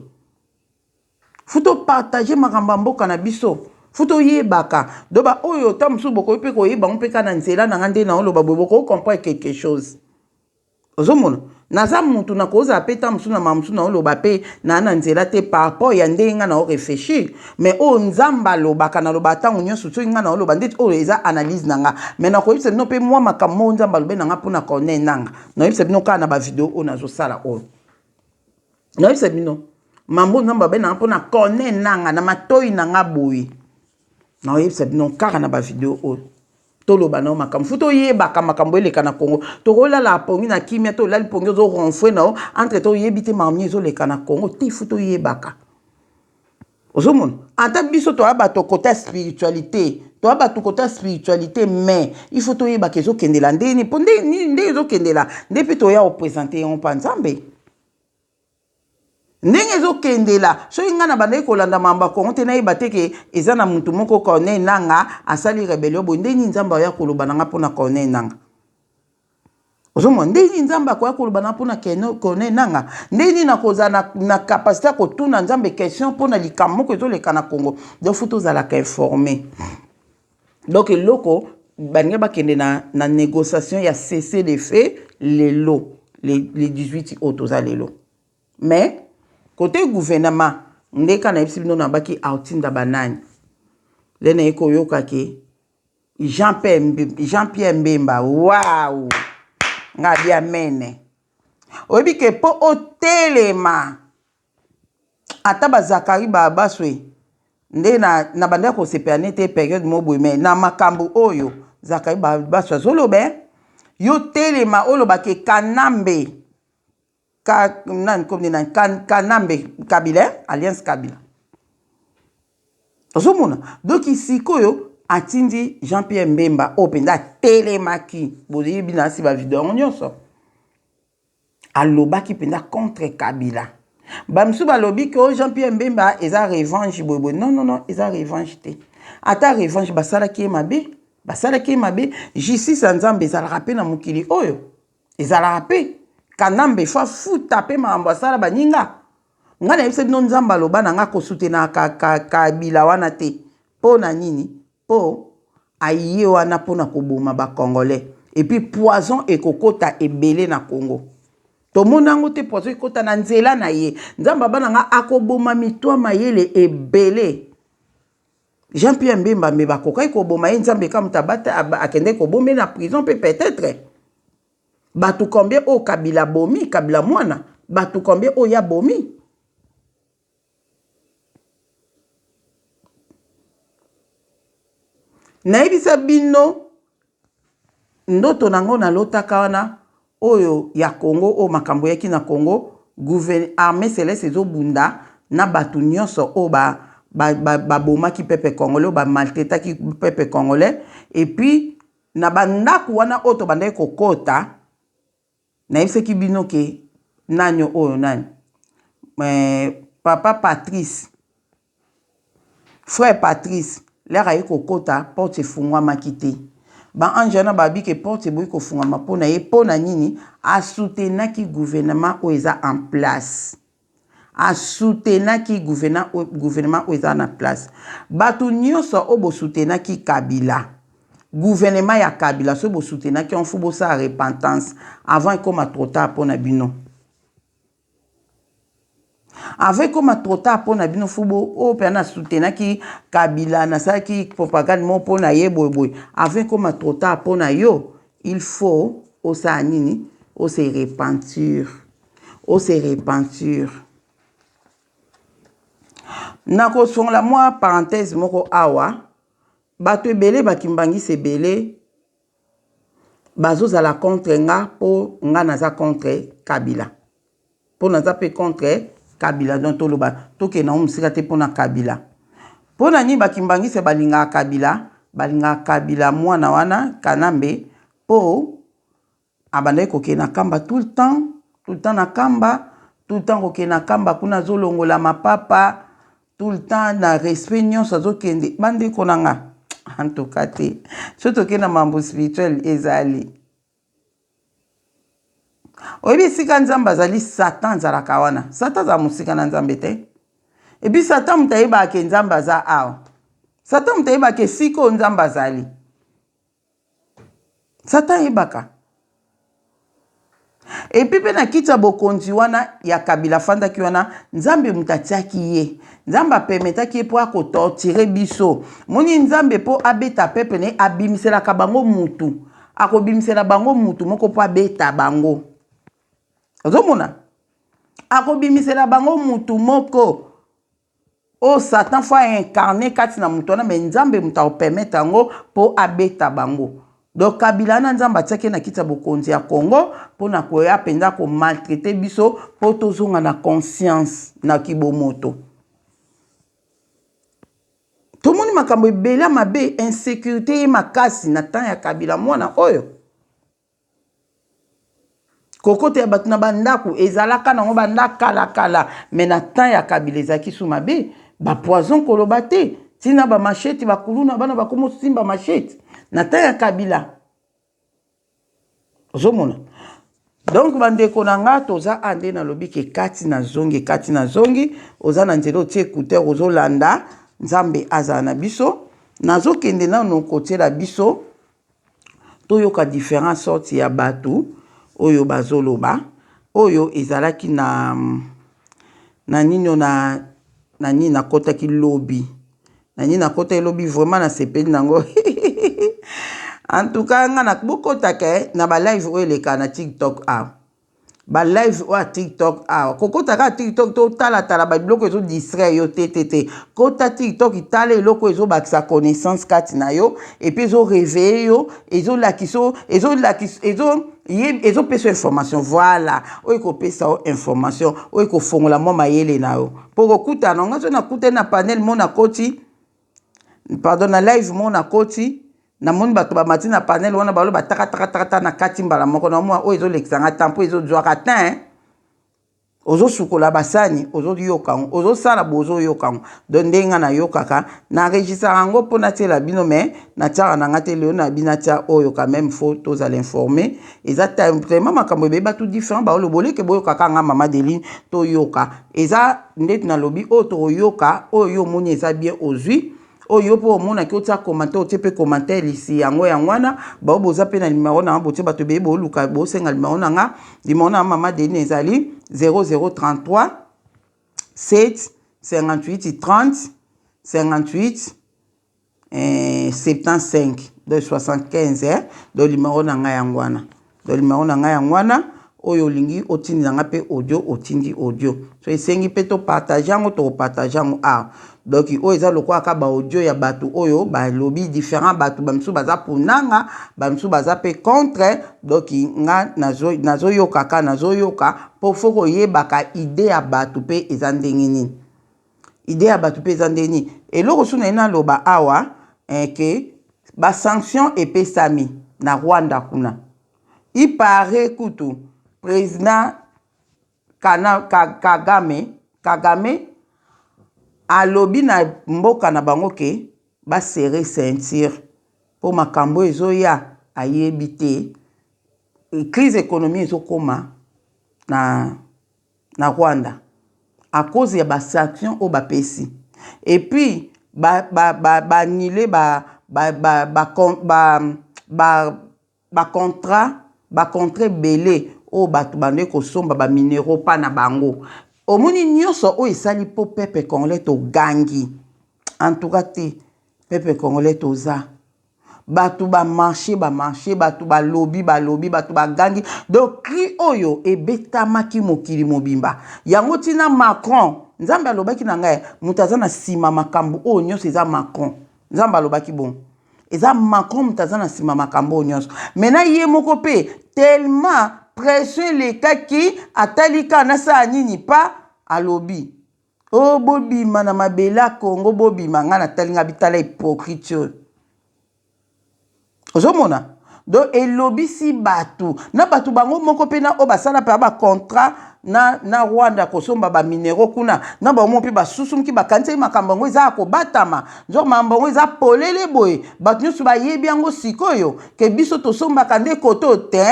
Faut to partager makambo ya mboka na biso. Faut toyebaka. Donc ba oyo ta mosusu bokoki mpe koyeba yango mpe kaka na nzela na nga nde naoloba boye bokoki comprendre quelque chose. Ozomona? Naza mutu nakozala mpe ta mosusu na makambo mosusu naoloba mpe naa na nzela te par rapport ya ndenge nga nao réfléchir. Mais oyo Nzambe alobaka nalobaka ntango nyonso soki nga naoloba ndeti oyo eza analyse na nga. Mais nakoyebisa bino mpe mwa makambo moko Nzambe alobi na nga mpo na Corneille Nanga. Nakoyebisa bino kaka na ba video oyo nazosala oyo. Nayebisa bino mambo nzambe abenanga mpo na corneille nanga na matoi na nga boye naoyebisa bino kaka na bavideo oyo toloba nao makambo fu toyebaka makambo eleka na congo tokolala pongi na kimia to olali pongi ozo ronfle nao entre to oyebi te makambo nini ezoleka na congo te fu toyebaka ozomona ata biso toya bato kota spiritualité toya bato kota spiritualité mais il faut toyebaka ezokendela ndeni mpo nde ezokendela nde mpe toya kopresente yango mpa nzambe Ndenge ezo kendela soki nga na bandaki kolanda makambo ya Congo te nayeba te ke eza na mutu moko Corneille Nanga asali rebellion boye ndenge nini Nzambe akoya koloba na nga pona Corneille Nanga ozomona ndenge nini Nzambe akoya koloba na nga pona Corneille Nanga ndenge nini nakozala na, na capacité ya kotuna Nzambe question pona likambo moko ezoleka na Congo donc faut tozalaka informe donc eloko balingi bakende na, na négociation ya cessez le feu lelo le, le 18 oyo toza lelo mais kote gouvernement nde kaka nayebisi bino nabaki aotinda banani nde naye koyoka ke jean pierre mbemba wau nga abi amene oyebi ke mpo otelema ata ba Zacharie Babaswe nde na, na bandaki kosepela ne te periode moko boye mais na makambo oyo Zacharie Babaswe azoloba eh, yo telema oloba ke Kanambe ka, nani komne nani Kanambe Kabila eh, alliance Kabila ozomona donc sikoyo atindi Jean Pierre Mbemba oyo mpenza atelemaki boyebi na si ba video yango nyonso Alobaki penza contre Kabila. Ba misusu balobi que oh Jean Pierre Mbemba eza revanche boye boye. Non non non, eza revanche te. Ata revanche basalaki ye mabe, basalaki ye mabe. Justice ya Nzambe ezalaka pe na mokili oyo. Ezalaka pe. Kanambe faut afuta pe makambo asala baninga. Nga nayebisa bino Nzambe aloba na nga ko soutenaka Kabila wana te. Po na nini? Po aye wana pona koboma ba congolais et puis poison ekokota ebele na Congo tomona yango te poison ekota na nzela na ye nzambe abana nga akoboma mitwa mayele ebele Jean Pierre Mbemba me bakokaki koboma ye nzambe ka moto abata akendeki koboma ye na prison mpe peut-être bato combien oyo Kabila abomi Kabila mwana bato combien oyo abomi Nayebisa bino ndoto na ngo nalotaka wana oyo ya Congo oyo makambo eyaki na Congo armee celeste ezobunda na bato nyonso oyo babomaki ba, ba, ba peuple congolais oyo ba maltraitaki peuple congolais et puis na bandako wana oyo tobandaki kokota. Nayebisaki bino ke nani oyo nani eh, papa Patrice, frère Patrice, lere aye kokota porte efungwamaki te. Ba ange wana babi ke porte eboyi kofungwama mpo na ye mpo na nini? Asoutenaki gouvernement oyo eza en place. A soutenaki gouvernement oyo eza na place. Bato nyonso oyo bosoutenaki Kabila, gouvernement ya Kabila, soki bosoutenaki yango, faut bosala repentance avant ekoma trop tard mpo na bino. Avant ekoma trop tard mpo na bino, faut bo oyo mpe na soutenaki Kabila, nasalaki propagande moko mpo na ye boye boye. Avant ekoma trop tard mpo na yo, il faut osala nini? Ose repentir. Ose repentir. Nakosongola mwa parenthèse moko awa. Bato ebele, bakimbangisi ebele bazozala contre nga mpo nga naza contre Kabila, mpo naza mpe contre Kabila. Donc toloba, tokende yango mosika te mpona Kabila. Mpo na nini bakimbangisi balingaka Kabila? Balingaka Kabila mwana wana Kanambe mpo abandaki kokende na Kamba tout le temps, tout le temps na Kamba, tout le temps kokende na Kamba kuna, azolongola mapapa tout le temps na respect nyonso azokende. Bandeko na nga, en tout cas te, so tokende na mambo spirituel ezali, oyebi esika Nzambe azali, Satan azalaka wana. Satan azala mosika na Nzambe te. Et puis Satan moto ayebaka ke Nzambe aza awa. Satan moto ayebaka esika oyo Nzambe azali. Satan ayebaka. Et puis mpe na kiti ya bokonzi wana ya Kabila afandaki wana, Nzambe moto atiaki ye. Nzambe apermettaki ye mpo akotorturer biso. Moni Nzambe, mpo abeta peuple na ye, abimiselaka bango mutu, akobimisela bango mutu moko mpo abeta bango. Ozomona, akobimisela bango mutu moko oyo Satan faut aincarner kati na moto wana, mais Nzambe moto akopermettre yango mpo abeta bango. Donc Kabila wana, Nzambe atiaki na kiti ya bokonzi ya Congo mpona koya mpenza komaltraiter biso mpo tozonga na conscience na kibomoto. Tomoni makambo ebele ya mabe, insécurité ye makasi na temps ya Kabila mwana oyo. Kokota ya bato na bandako ezalaka nango banda kalakala, mais na temps ya Kabila ezalaki su mabe. Bapoison koloba te, ntina bamachette, bakuluna, bana bakoma osimba machette na temps ya Kabila. Ozomona? Donc bandeko na nga, toza a nde nalobi ke kati na zongi, kati na zongi, oza na nzela, otie écouteur, ozolanda. Nzambe azala na biso. Nazokende nano kotiela biso, toyoka différent sorte ya bato oyo bazoloba. Oyo ezalaki na nini, na nini nakɔtaki lobi, na nini nakɔtaki lobi. Vraiment nasepeli nango. En tout cas nga na bokɔtaka na balive oyo eleka na TikTok awa, balive oyo ya TikTok awa. Kokota kaka TikTok totalatala babiloko ezodistraire yo te, te, te. Kota TikTok, tala eloko ezobakisa connaissance kati na yo, et puis ezoréveiller yo, ezolakisa, ezolakisa, ezopesa information. Voilà, oyo ekopesa yo information, oyo ekofongola mwa mayele na yo mpo kokutana nga. So nakutani na panel mo, nakoti, pardon, na live mo, nakoti, namoni bato bamati na panel wana, baloba takatakataka na kati mbala moko na mwa oyo ezolekisanga ta mpo ezozwaka te. Ozosukola basani, ozoyoka yango, ozosala bo, ozoyoka yango. Donc ndenge nga nayokaka, naenregistraka yango mpo natiela bino, mais natiaka na nga te. Lelo na bino natia oyo quand même, faut tozala informé. Eza vraiment makambo ebeye, bato différent baoloba. Oleke boyokaka nga mama Deline, toyoka. Eza ndeti nalobi, oyo tokoyoka, oyo yo omoni eza bien, ozwi oyo yo mpo omonaki, otia commentaire, otie mpe commentaire lisi yango. Yango wana bao boza mpe na nimero na nga, botie. Bato ebeye boluka, bosenga nimero na nga. Nimero na nga mama Deline ezali 0033 7 58 30 58 75, donc 75, eh? Donc nimero na ngai yango wana. Donc nimero na ngai yango wana. Oyo olingi otindela nga mpe audio, otindi audio. So esengi mpe topartager yango, tokopartager yango awa. Donc oyo eza lokola kaka baaudio ya bato oyo balobi différent. Bato bamisusu baza punanga, bamisusu baza mpe contre. Donc nga nazoyokaka, nazoyoka mpo faut koyebaka idée ya bato mpe eza ndenge nini, idée ya bato mpe eza ndenge nini. Eloko so naye naloba awa ke basanction epesami na Rwanda kuna, ipare kutu. President Kana, Kagame, Kagame alobi na mboka na bango ke ba serrer ceinture po makambo ezoya ayebi te. Crise economie ezokoma na na Rwanda à cause ya ba sanctions oyo bapesi et puis ba ba ba ba annuler ba ba ba ba ba, ba ba contrat ba contrat ebele oyo bato bandaki kosomba ba mineraux pa na bango. Omoni nyonso oyo esali po peuple congolais togangi. En tout cas te peuple congolais toza bato ba marche ba marche bato balobi balobi bato bagangi donc cri oyo ebetamaki mokili mobimba yango ntina Macron Nzambe alobaki na ngai moto aza na nsima makambo oyo nyonso eza Macron Nzambe alobaki bongo eza Macron moto aza na nsima makambo oyo nyonso maintenant ye moko mpe tellement pression elekaki atali kaka nasala nini pa alobi o oh, bobima na mabele ya Congo bobima ngai natali ngai bitala hypocrite oyo ozomona donc elobisi bato na bato bango moko mpe na oyo basala mpe bacontrat na, na Rwanda kosomba baminero kuna na bango mpe basusumuki bakanisaki makambo yango eza ya kobatama nzoka makambo yango eza polele boye bato nyonso bayebi yango sikoyo ke biso tosombaka nde koto te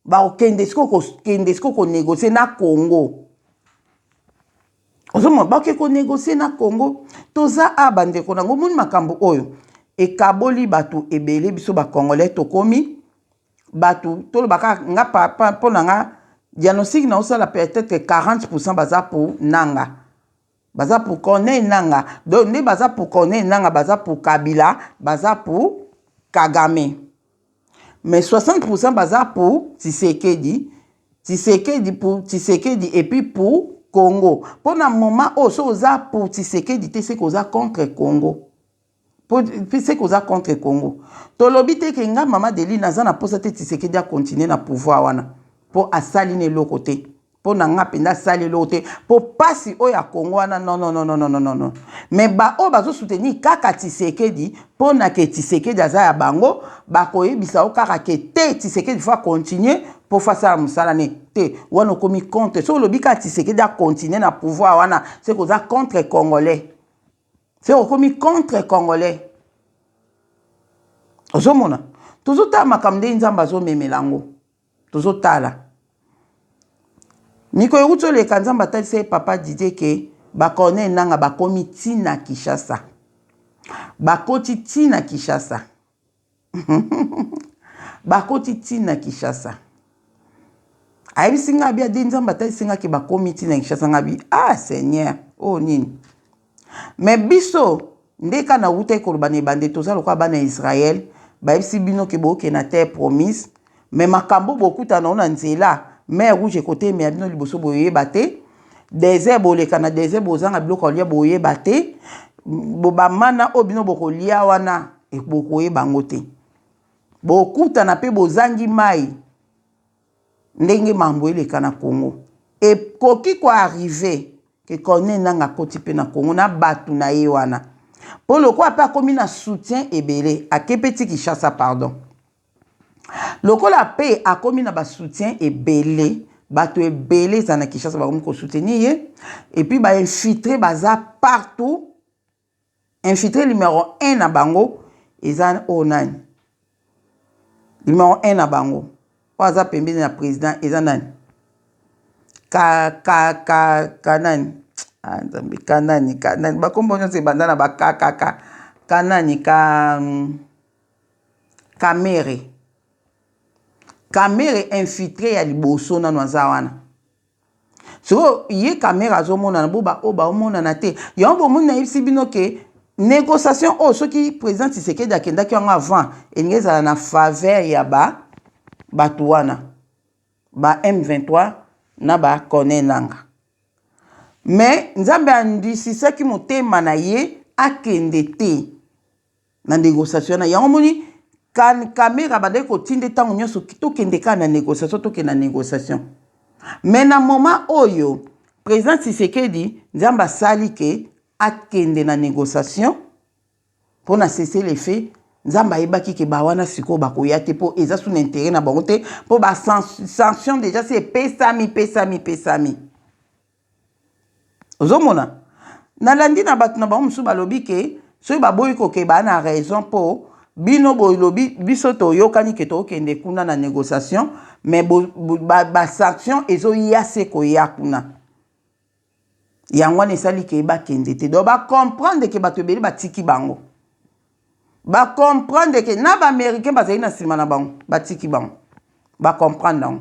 bakokende sikoyo kokende sikoyo konegocie na Congo ozomona bakoki konegocie na Congo toza a bandeko nango omoni makambo oyo ekaboli bato ebele biso bacongolais tokomi bato toloba kaka nga papa mpo na nga diagnostic na osala peut-être 40% baza pour Nanga baza pour Corneille Nanga donc nde baza pour Corneille Nanga baza pour Kabila baza pour Kagame mais 60% baza pour Tshisekedi Tshisekedi pour Tshisekedi et puis pour Congo mpo na moment oyo so oza pour Tshisekedi te seke oza contre Congo mpe seke oza contre Congo tolobi te ke nga mama Deline aza na mposa te Tshisekedi akontinue na pouvoir wana mpo asali na eloko te mpo na nga mpenza asali eloko te mpo mpasi oyo ya Congo wana non non non non non non non mais baoyo bazosoutenir kaka Tshisekedi mpo na ke Tshisekedi aza ya bango bakoyebisa yo kaka ke te Tshisekedi faut acontinue mpo faut asala mosala ne te wana okomi contre soki olobi kaka Tshisekedi acontinue na pouvoir wana seke oza contre congolais seke okomi contre congolais ozomona tozotala makambo ndenge Nzambe azomemela yango tozotala mikolo ekuti oleka Nzambe atalisa ye papa Didier ke bacorneille Nanga bakomi ntina Kinshasa bakoti ntina Kinshasa bakoti ntina Kinshasa ayebisi nga abi ade Nzambe atalisi nga ke bakomi ntina Kinshasa nga abi ah Seigneur oyo nini mais biso nde kaka nawutaki koloba na ebande toza lokola bana ya Israël bayebisi bino ke bokende na terre promise mais makambo bokutana na nzela mer rouge ekotemela bino liboso boyeba te désert boleka na désert bozanga biloko ya kolia boyeba te bamana oyo bino bokolia wana bokoyeba yango te bokutana mpe bozangi mai ndenge mambo eleka na Congo ekoki koarrive ke Corneille Nanga akoti mpe na Congo na bato na ye wana mpo lokola mpe akomi na soutien ebele ake mpe ti Kinshasa pardon lokola mpe akomi na basoutien ebele bato ebele eza na Kinshasa bakomi kosoutenir ye et puis bainfiltré baza partout infiltré numéro 1 na bango eza oyo nani numéro 1 na bango oyo aza pembeni na président eza nani ka ka ka ka nani ah, nzambe ka nani ka nani bakombo nyonso ebanda na bakakaka ka nani ka Kamere Kamere infiltré ya liboso nano aza wana sikoyo ye Kamere azomonana bo baoyo baomonana te yango bomoni nayebisi bino ke négociation oyo soki président Tshisekedi akendaki yango avant elingi ezala na faveur ya ba bato wana ba M23 na ba Corneille Nanga mais Nzambe andisisaki motema na ye akende te na négociation wana yango moni Kamere abandaki kotinda ntango nyonso tokende kaka na négociation tokende na négociation mais na moment oyo président Tshisekedi Nzambe asali ke akende na négociation mpona cesser le feu. Nzambe ayebaki ke ba wana sikoyo bakoya te mpo eza su na interet na bango te mpo ba sanction deja si epesami pesami pesami. Ozomona? Nalandi na bato na bango mosusu balobi ke soki baboyi kokende baa na raison mpo bino bolobi biso toyokani ke tokende kuna na négociation mais ba sanction ezoya se koya kuna. Yango wana esali ke bakende te. Donc ba comprendre ke bato ebele batiki bango. Ba comprendre ke na ba américain bazali na nsima na bango, batiki bango. Ba comprendre yango.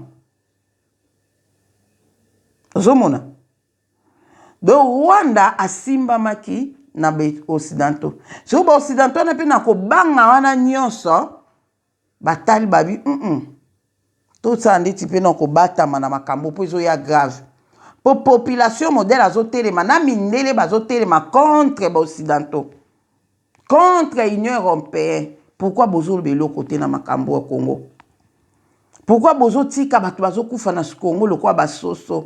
Ozomona? Donc Rwanda asimbamaki na ba occidentaux. Soki ba occidentaux wana mpe na kobanga wana nyonso batali babi tosala ndeti mpe na kobatama na makambo mpo ezoya grave mpo population modèle azotelema na mindele bazotelema contre ba occidentaux, contre Union européenne. Pourquoi bozoloba eloko te na makambo ya Congo? Pourquoi bozotika bato bazokufa na Congo lokola basoso?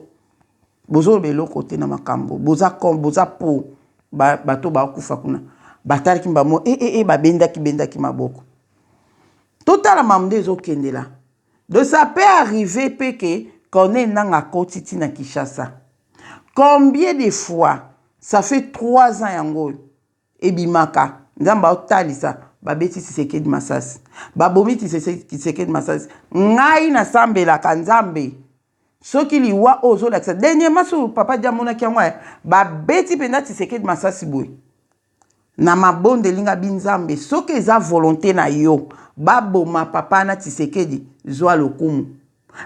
Bozoloba eloko te na makambo boza boza po bato bakufa kuna. Batalaki mbamo e e e babendaki bendaki maboko. Totala makambo nde ezokendela. Donc ça peut arriver mpe ke Corneille Nangaa akoti ti na Kinshasa. Combien de fois? Ça fait 3 ans yango oyo ebimaka. Nzambe aotalisa babeti Tshisekedi masasi, babomi Tshisekedi masasi. Ngai nasambelaka Nzambe soki liwa oyo ozolakisa dernièrement so papa di amonaki yango, babeti mpenza Tshisekedi masasi boye na mabondeli nga bi Nzambe, soki eza volonté na yo baboma papa na Tshisekedi, zwa lokumu.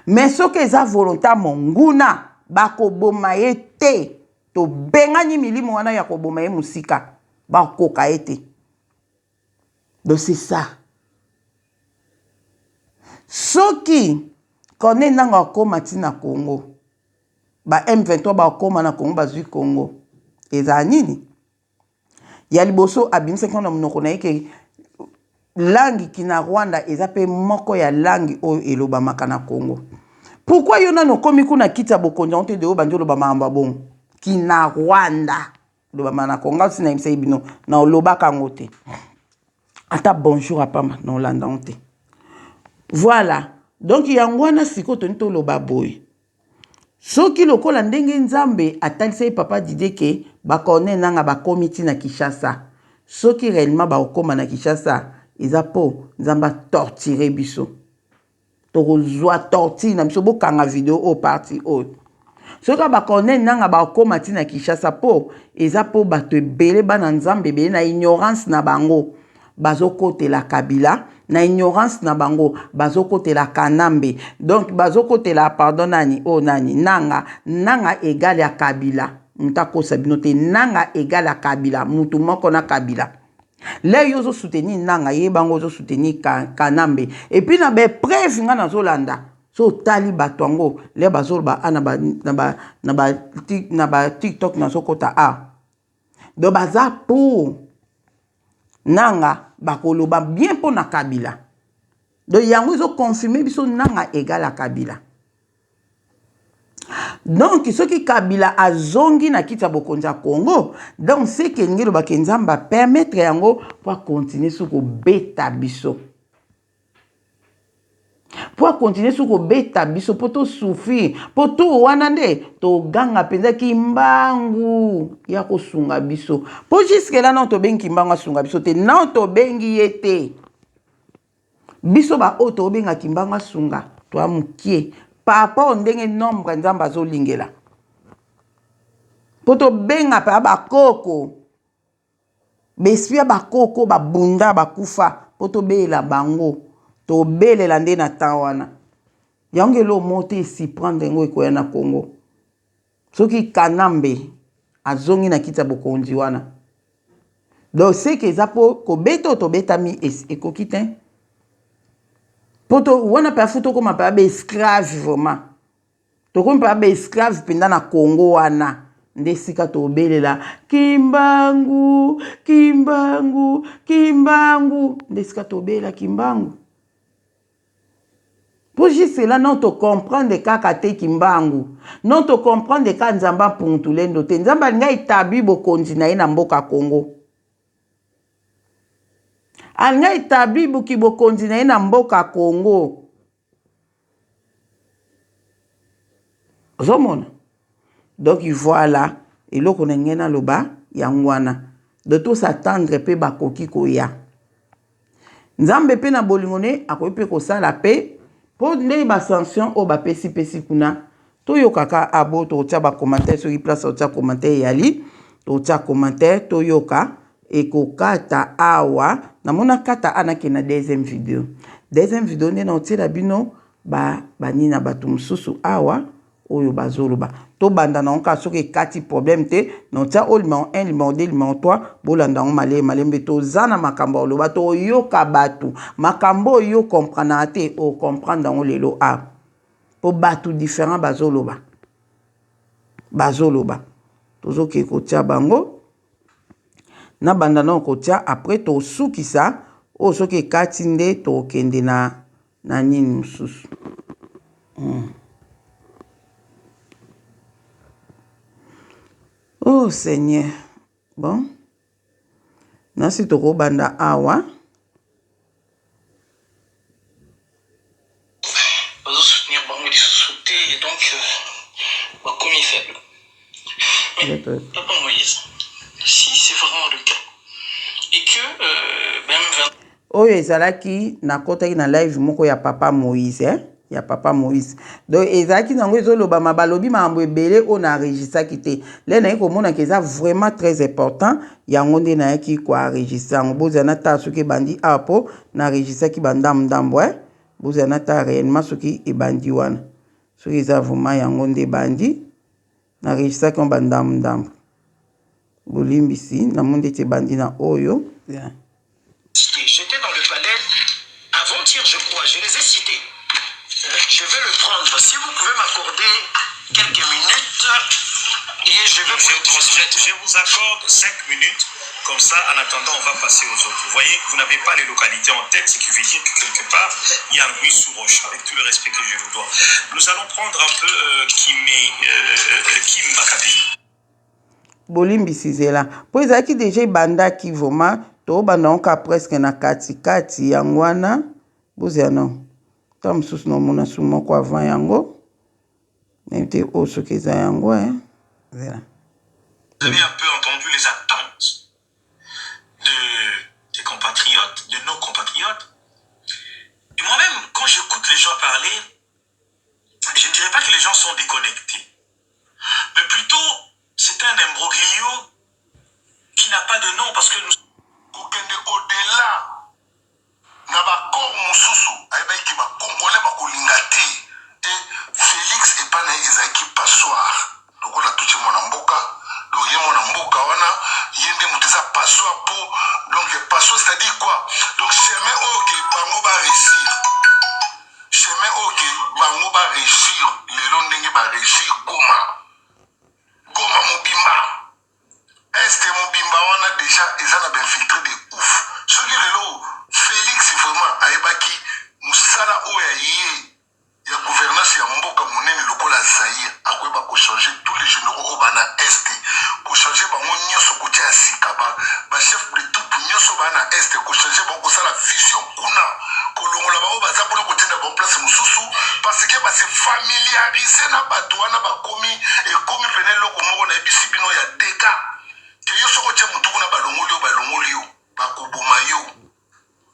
Mais soki eza volonté ya monguna, bakoboma ye te. Tobengani milimo wana ya koboma ye mosika, bakoka ye te. Donc c'est ça. Soki Corneille Nangaa akóma ntina Congo, ba M23 bakóma na Congo, bazwi Congo, ezala nini? Ya liboso, abimisaki na monoko na ye ke langue Kinyarwanda eza mpe moko ya langue oyo elobamaka na Congo. Pourquoi yo nano okomi kuna kiti ya bokonzi yango te de oyo bandi oloba makambo ya bongo? Kinyarwanda elobamaka na Congo, osi nayebisaki bino na olobaka yango te, ata bonjour apamba na olanda yango te. Voilà. Donc yango wana sikoyo toni toloba boye: soki lokola ndenge Nzambe atalisaki papa Didier ke baCorneille Nangaa bakomi ntina Kinshasa, soki réellement bakokóma na Kinshasa, eza mpo Nzambe atorture biso, tokozwa torture na biso. Bokanga video oyo, partie oyo. Soki baCorneille Nangaa bakokóma ntina Kinshasa, mpo eza mpo bato ebele, bana Nzambe ebele, na ignorance na bango bazokotela Kabila, na ignorance na bango bazokotela Kanambe. Donc bazokotela, pardon, nani oyo, nani, Nangaa. Nangaa égal ya Kabila. Moto akosa bino te, Nangaa égal ya Kabila, mutu moko na Kabila. Le yo ozosoutenir Nangaa, yebango ozosoutenir Kanambe. Et puis na bapreuve nga nazolanda, so otali bato yango le bazoloba a na ba TikTok, nazokota a donc baza pour Nangaa, bakoloba bien mpo na Kabila. Donc yango ezoconfirme biso Nangaa égal ya Kabila. Donc soki Kabila azongi na kiti ya bokonzi ya Congo, donc seke elingi elobaki Nzambe apermettre yango mpo akontinue soki kobeta biso, mpo akontinue soki kobeta biso, mpo tosouffrir, mpo tour wana nde toganga mpenza Kimbangu ya kosunga biso. Mpo jusque là nano tobengi Kimbangu asunga biso te, nano tobengi ye te. Biso baoyo tobenga Kimbangu asunga, toya mokie par rapport ndenge nombre Nzambe azolingela mpo tobenga mpe bakoko, baesprit ya bakoko babunda bakufa, mpo tobelela bango. Tobelela nde na temps wana. Yango eloko moko te esiprendre yango ekoya na Congo soki Kanambe azongi na kiti ya bokonzi wana. Donc seke eza mpo kobeta oyo tobetami ekoki te, mpo to wana mpe afu tokóma mpe baesclave vraiment, tokomi mpe baesclave mpenza na Congo wana. Nde esika tobelela Kimbangu, Kimbangu, Kimbangu, nde esika tobelela Kimbangu. Mpo jusque là non tocomprendre kaka te Kimbangu, non tocomprendre kaka Nzambe ampungutulendo te. Nzambe alingi aétablir bokonzi na ye na mboka Congo. Alingi a etablir kibokonzi na ye na mboka Congo. Ozomona? Donc voilà, eloko na ngai naloba yango wana. Donc to s'attendre pe bakoki koya. Nzambe pe na bolingo ne akoki pe kosala pe po nde ba sanction oyo bapesi pesi kuna toyoka ka abo tokotia ba commentaire soki place otia commentaire eyali tokotia commentaire toyoka ekokata awa namona kata a nakende na deuxième video deuxième video nde naotiela bino ba banini na bato mosusu awa oyo bazoloba tobanda na yango kaka soki ekati problème te notia oyo numero 1 numero 2 numero 3 bolanda yango malembe malembe toza na makambo ya koloba toyoka bato makambo oyo yo comprenaka te ocomprendre yango lelo awa mpo bato différent bazoloba bazoloba tozokee kotia bango nabanda nao kotia après tosukisa oyo soki ekati nde tokende na na nini mosusu Oh Seigneur. Bon. Nasi tokobanda awa. Bazo soutenir bango lisusu te et donc bakomi faible. Mais papa Moïse, si c'est vraiment le cas et que euh, M23 Oyo ezalaki nakotaki na live moko ya papa Moïse eh? ya papa Moïse donc ezalaki nango ezolobama balobi makambo ebele oyo na enregistraki te le nayaki komona ke eza vraiment très important yango nde nayaki ko enregistre yango bozala natala soki ebandi awa mpo na enregistraki bandambu ndambu eh? bozala natala réellement soki ebandi wana soki eza vraiment yango nde ebandi na enregistraki yango bandambu ndambu bolimbisi namoni ndeti ebandi na oyo yeah. J'étais dans le panel avant-hier, je crois. Je les ai cités. Je vais le prendre. Si vous pouvez m'accorder quelques minutes, et je vais vous le transmettre. Je vous accorde 5 minutes. Comme ça, en attendant, on va passer aux autres. Vous voyez, vous n'avez pas les localités en tête, ce qui veut dire que quelque part, il y a anguille sous roche, avec tout le respect que je vous dois. Nous allons prendre un peu Kim Makabeli. Bolimbisi zela mpo ezalaki déjà ebandaki vraiment tobanda yango kaka presque na katikati yango wana bozela no ntango mosusu naomona su moko avant yango nayebi te oyo soki eza yango e zela. Vous avez un peu entendu les attentes des compatriotes, de nos compatriotes. Et moi-même, quand j'écoute les gens parler, je ne dirais pas que les gens sont déconnectés, mais plutôt c'est un imbroglio qui n'a pas de nom parce que nous Kokende au-delà na baaccord mosusu, ayebaki ke bacongolais bakolinga te. E Félix epai na ye ezalaki passoire lokola totie mwana mboka. Donc ye mwana mboka wana, ye nde moto eza passoire po donc passoire, c'est-à-dire quoi? Donc chemin oyo ke bango baréussir, chemin oyo ke bango baréussir lelo, ndenge baréussir Goma, Goma mobimba, Est mobimba wana déjà eza na bainfiltré de ouf. Soki lelo Félix vraiment ayebaki mosala oyo ya ye ya gouvernance ya mboka monene lokola Zaire, akoyeba kochanger tous les généraux oyo baa na Est, kochanger bango nyonso, kotia ya sika bachef de troupe nyonso baa na Est, kochanger bango, kosala vision kuna, kolongola bango baza mpona kotinda bango place mosusu, parce que base familiariser na bato wana. Bakomi, ekomi pene eloko moko nayebisi bino ya dega ke yo soki otie motu kuna, balongoli yo, balongoli yo, bakoboma yo.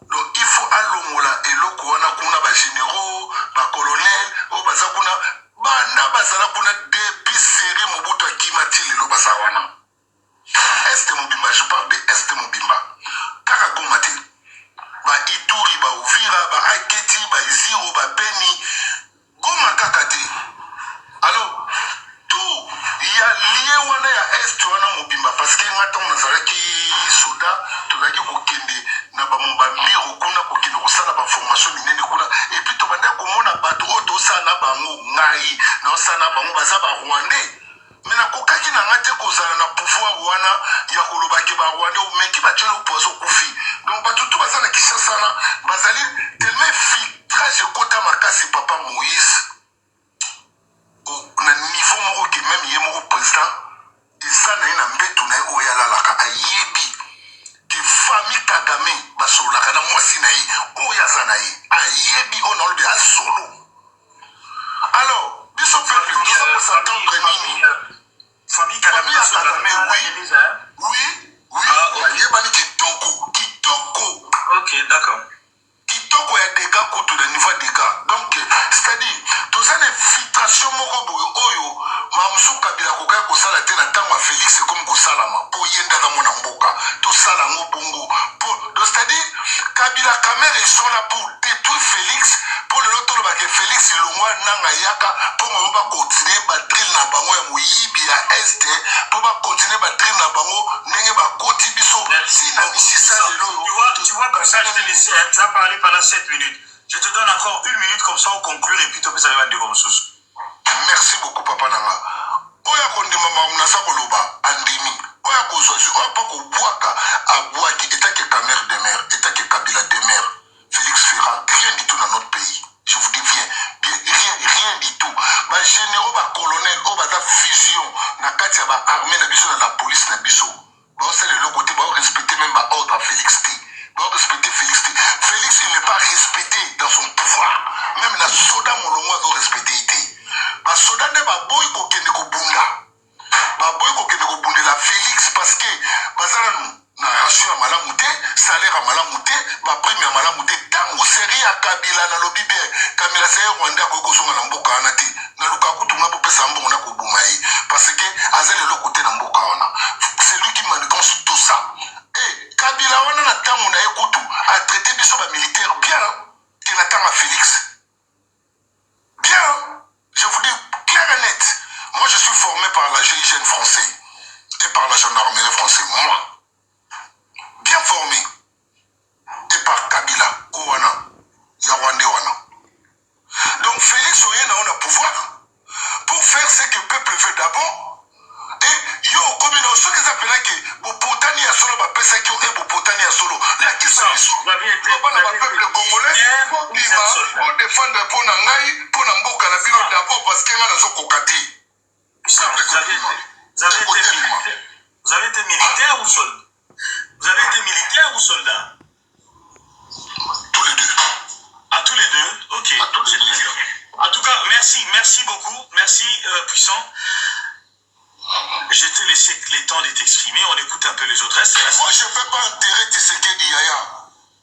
Donc il faut alongola eloko wana kuna, bagénéraux, bacolonel oyo baza kuna, banda bazala kuna depuis série Mobutu akima ti lelo baza wana. Est mobimba, je parle de Est mobimba, kaka Goma te, baIturi, baUvira, baAketi, baIziro, baBeni, Goma kaka te. Alors tout ya lie wana ya Est wana mobimba, parce que nga ntango nazalaki soda, tozalaki kokende na bamobambiro kuna, kokende kosala baformation minene kuna, et puis tobandaki komona bato oyo tosala na bango, ngai naosala na bango, baza barwandais, mais nakokaki na nga te kozala na pouvoir wana ya koloba ke barwandais omeki batieli poison, okufi. Donc bato tu baza na Kinshasa wana bazali tellement filtrage ekota makasi, papa Moïse, na niveau moko ke même ye moko président eza na ye na mbeto na ye oyo alalaka, ayebi ke famille Kagame basololaka na sont là pour détruire Félix mpo lelo toloba ke Félix longwa, Nanga yaka, mpo bango bakontinue badrill na bango ya moyibi ya Est, mpo bakontinue badrill na bango ndenge bakoti biso ntina misisa lelo. Tu vois, comme ça, je t'ai laissé, hein, tu as parlé pendant 7 minutes. Je te donne encore une minute, comme ça on conclut et puis tu peux savoir de comme sous. Merci beaucoup, papa nanga. Oyo akondima makambo naza koloba, andimi. Oyo akozwa zwi, oyo mpo kobwaka, abwaki. Etake Kamerhe demeure, etake Kabila demeure, Félix fera rien du tout dans notre pays. Je vous dis bien bien, rien, rien du tout. Bagénéraux, bacolonel oyo baza fusion na kati ya baarmée na biso, na la police na biso, baosala eloko te. Baorespecte même baordre ya Félix te, baorespecte Félix te. Félix, il n'est pas respecté dans son pouvoir. Même na soda molongo azorespecte ye te. Basoda nde baboyi kokende kobunda, baboyi kokende kobundela Félix parce que baza nanu na ration ya malamu te, salaire ya malamu te, baprime ya malamu te. Ntango série ya Kabila, nalobi bien, Kabila seye Rwanda, akoki kozonga na mboka wana te. Naluka kutunga bopesa mbongo na koboma ye parce que aza leloko te na mboka wana. C'est lui qui manigance tout ça. E Kabila wana, na ntango na ye kutu atraite biso bamilitaire bien ke na ntango ya Félix. Bien, je vous dis clair et net, moi je suis formé par la GIGN français et par la gendarmerie français, moi bien formé, et par Kabila owana ya Rwandais wana. Donc Félix oye na na pouvoir pour faire ce que le peuple veut d'abord. Et yo okomi na, soki eza mpenza ke bopotani ya solo bapesaki yo, e bopotani ya solo, lakisa biso bana bapeuple congolais, bobima bodefendre mpo na ngai, mpo na mboka na bino d'abord, parce que ngai nazokoka te. Vous avez été militaire ou soldat? Vous avez été militaire ou soldat? Tous les deux. À tous les deux. Ok. À tous les deux. En tout cas, merci, merci beaucoup. Merci, Puissant. Je t'ai laissé le temps de t'exprimer. On écoute un peu les autres. Moi, je ne peux pas enterrer Tshisekedi, Yaya.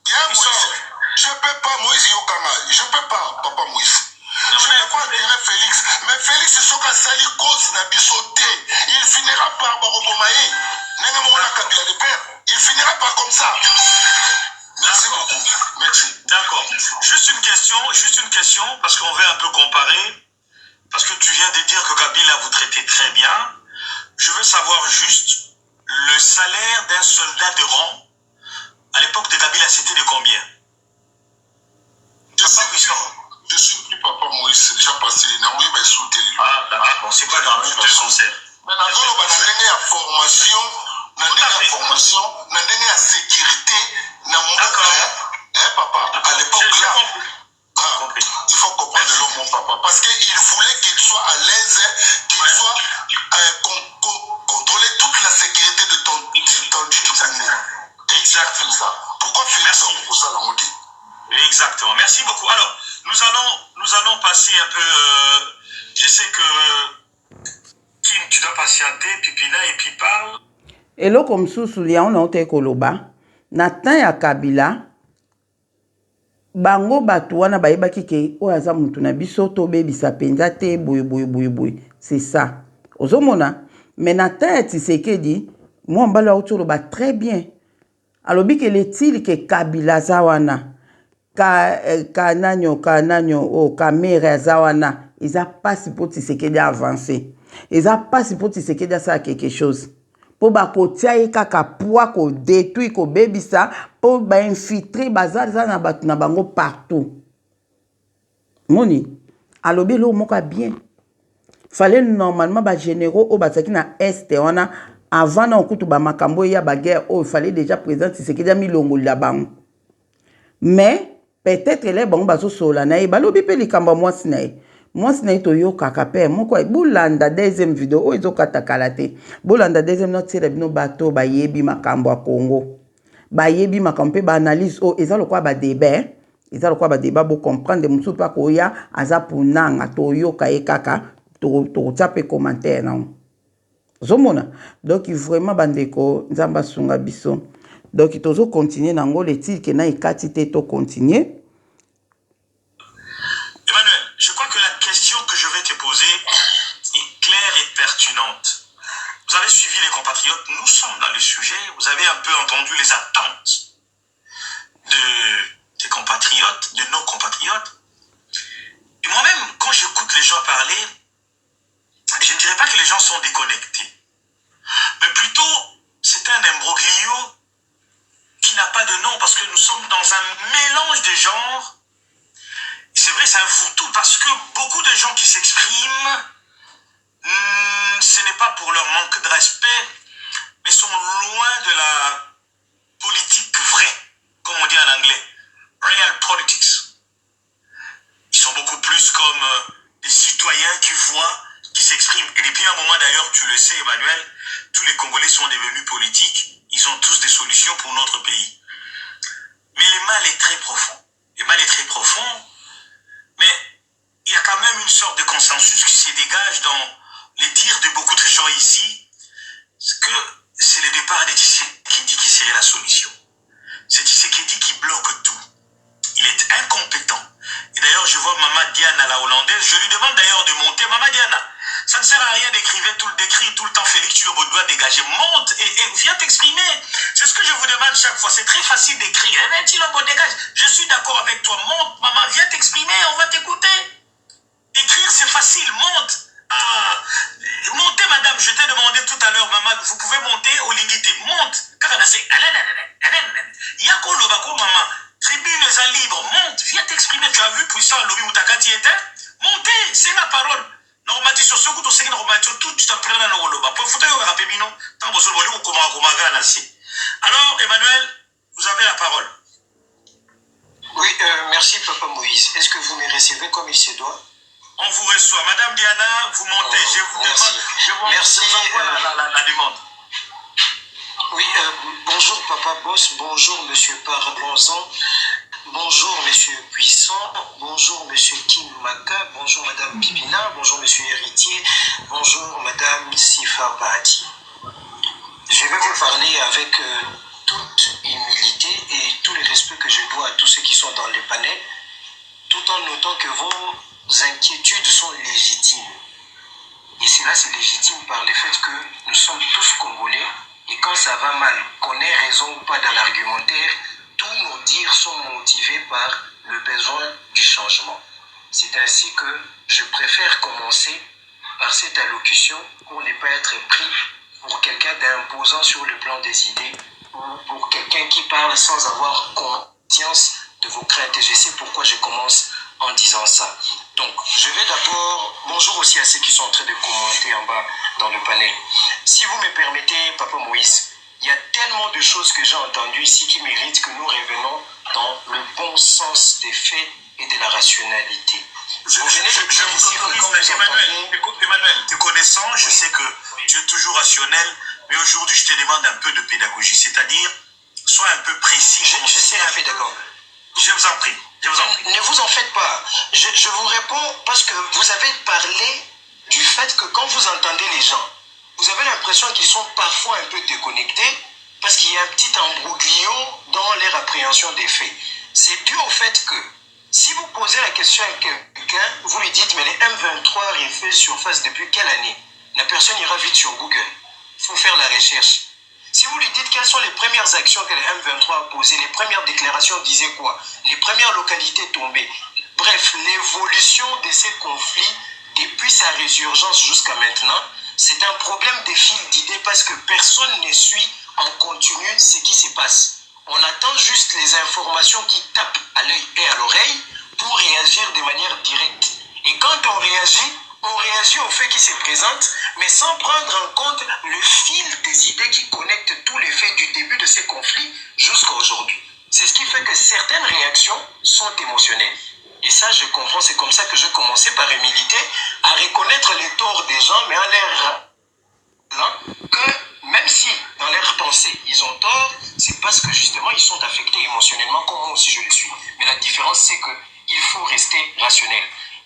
Yaya Moïse. Je ne peux pas, Moïse Yokanga. Je ne peux pas, papa Moïse. Je ne peux pas enterrer Félix. Mais Félix, soki asali cause na biso te, il finira par bakoboma ye. Ndenge moko na Kabila de père. Il finira par comme ça. Merci beaucoup. Merci. D'accord. Juste une question, parce qu'on veut un peu comparer. Parce que tu viens de dire que Kabila vous traitait très bien. Je veux savoir juste le salaire d'un soldat de rang à l'époque de Kabila, c'était de combien? Je sais plus, je suis plus, papa Moïse, c'est déjà passé. Ah, d'accord, c'est pas grave, je te conseille. Mais nazoloba na ndenge ya formation, na ndenge ya formation, na ndenge ya sécurité na mboka, hein, papa, à l'époque là. Ah, il faut comprendre l'homme, mon papa, parce qu'il voulait qu'il soit à l'aise, qu'il soit contrôler toute la sécurité de ton étendue du Congo. Exactement. Ça. Pourquoi Félix pour ça la? Exactement. Merci beaucoup. Alors, nous allons passer un peu. Je sais que Kim, tu dois patienter, Pipina, et puis parle. Eloko mosusu yango na ote koloba, na temps ya Kabila, bango bato wana bayebaki ke oyo aza motu na biso, tobebisa mpenza te, boye boye boye boye, c'est ça ozomona. Mais na temps ya Tshisekedi, mwa mobali auti oloba très bien, alobi ke letili ke Kabila aza wana, ka, eh, ka nanyo, ka nanyo oh, Kamerhe aza wana, eza mpasi mpo Tshisekedi avance, eza mpasi mpo Tshisekedi asala quelque chose, mpo bakotia ye kaka poids kodétruire, kobebisa, mpo bainfiltre baza na bato na bango partout. Moni alobi eloko moko ya bien, fallait normalement bagénéraux oyo bazalaki na Est wana, avant na okutu bamakambo eya, baguerre oyo, fallait déjà président Tshisekedi amilongolela bango. Mais peut-être ele bango bazosolola na ye, balobi mpe likambo ya mwasi na ye. Mwasi na ye toyokaka mpe moko. Bolanda deuxième video oyo ezokata kala te. Bolanda deuxième, natiela bino bato bayebi makambo ya Congo, bayebi makambo mpe baanalyse oyo eza lokola badébat, eza lokola badébat, bocomprendre. Mosusu mpe akoya aza punanga, toyoka ye kaka, tokotia mpe commentaire nango, ozomona. Donc vraiment, bandeko, Nzambe asunga biso. Donc tozocontinue nango letile na ekati te, tocontinue. Emmanuel, je crois que la question que je vais te poser est claire et pertinente. Vous avez suivi les compatriotes, nous sommes dans le sujet, vous avez un peu entendu les attentes des compatriotes. compatriotes. Et moi-même, quand j'écoute les gens parler, je ne dirais pas que les gens sont déconnectés. Mais plutôt, c'est un imbroglio qui n'a pas de nom parce que nous sommes dans un mélange de genres. C'est vrai, c'est un fourre-tout parce que beaucoup de gens qui s'expriment, ce n'est pas pour leur manque de respect, mais sont loin de la politique vraie, comme on dit en anglais, real politics. Ils sont beaucoup plus comme des citoyens qui voient, qui s'expriment. Et depuis un moment d'ailleurs, tu le sais Emmanuel, tous les Congolais sont devenus politiques, ils ont tous des solutions pour notre pays. Mais le mal est très profond. Le mal est très profond, mais il y a quand même une sorte de consensus qui se dégage dans les dires de beaucoup de gens ici, que c'est le départ de Tshisekedi qui serait la solution. C'est Tshisekedi qui bloque tout. Il est incompétent. Et d'ailleurs, je vois Maman Diana, la hollandaise. Je lui demande d'ailleurs de monter. Maman Diana, ça ne sert à rien d'écrire tout, tout le temps Félix Tshilombo doit dégager. Monte et viens t'exprimer. C'est ce que je vous demande chaque fois. C'est très facile d'écrire. Eh Tshilombo dégage. Je suis d'accord avec toi. Monte, maman, viens t'exprimer. On va t'écouter. Écrire, c'est facile. Monte. Ah, montez, madame. Je t'ai demandé tout à l'heure, maman, vous pouvez monter au lingité. Monte. Yako lobako, maman. Tribune est libre. Monte. Viens t'exprimer. Tu as vu, puissant, Lobi Moutakati était. Montez. C'est la parole. Normalement, sur ce coup, tu sais que tout tu t'apprends dans le loba. Pour faut rappeler bino, tant comment Alors, Emmanuel, vous avez la parole. Oui, merci, Papa Moïse. Est-ce que vous me recevez comme il se doit? On vous reçoit. Madame Diana, vous montez. Oh, je vous merci. demande, je vous, merci. Je vous envoie la demande. Oui, bonjour Papa Boss, bonjour Monsieur Parlons-en, bonjour Monsieur Puissant, bonjour Monsieur Kim Maka, bonjour Madame Pipina, bonjour Monsieur Héritier, bonjour Madame Sifa Bahati. Je vais vous parler avec toute humilité et tout le respect que je dois à tous ceux qui sont dans le panel, tout en notant que vos inquiétudes sont légitimes. Et cela, c'est légitime par le fait que nous sommes tous Congolais, et quand ça va mal, qu'on ait raison ou pas dans l'argumentaire, tous nos dires sont motivés par le besoin du changement. C'est ainsi que je préfère commencer par cette allocution pour ne pas être pris pour quelqu'un d'imposant sur le plan des idées ou pour quelqu'un qui parle sans avoir conscience de vos craintes. Et je sais pourquoi je commence en disant ça. Donc, je vais d'abord... Bonjour aussi à ceux qui sont en train de commenter en bas dans le panel. Si vous me permettez, Papa Moïse, il y a tellement de choses que j'ai entendues ici qui méritent que nous revenions dans le bon sens des faits et de la rationalité. Je vous autorise, Emmanuel, Emmanuel, te connaissant, je sais que tu es toujours rationnel, mais aujourd'hui, je te demande un peu de pédagogie, c'est-à-dire, sois un peu précis. Je serai pédagogue. Je vous en prie. Je vous en prie. Ne vous en faites pas. Je vous réponds parce que vous avez parlé du fait que quand vous entendez les gens, vous avez l'impression qu'ils sont parfois un peu déconnectés parce qu'il y a un petit embroglio dans leur appréhension des faits. C'est dû au fait que si vous posez la question à quelqu'un, vous lui dites mais les M23 refait surface depuis quelle année? La personne ira vite sur Google. Il faut faire la recherche. Si vous lui dites quelles sont les premières actions que les M23 a posées, les premières déclarations disaient quoi, les premières localités tombées, bref, l'évolution de ces conflits depuis sa résurgence jusqu'à maintenant, c'est un problème de fil d'idées parce que personne ne suit en continu ce qui se passe. On attend juste les informations qui tapent à l'œil et à l'oreille pour réagir de manière directe. Et quand on réagit aux faits qui se présentent, mais sans prendre en compte le fil des idées qui connectent tous les faits du début de ces conflits jusqu'à aujourd'hui. C'est ce qui fait que certaines réactions sont émotionnelles. Et ça, je comprends, c'est comme ça que je commençais par humilité à reconnaître les torts des gens, mais en leur rappelant que même si dans leur pensée ils ont tort, c'est parce que justement ils sont affectés émotionnellement, comme moi aussi je le suis. Mais la différence, c'est qu'il faut rester rationnel.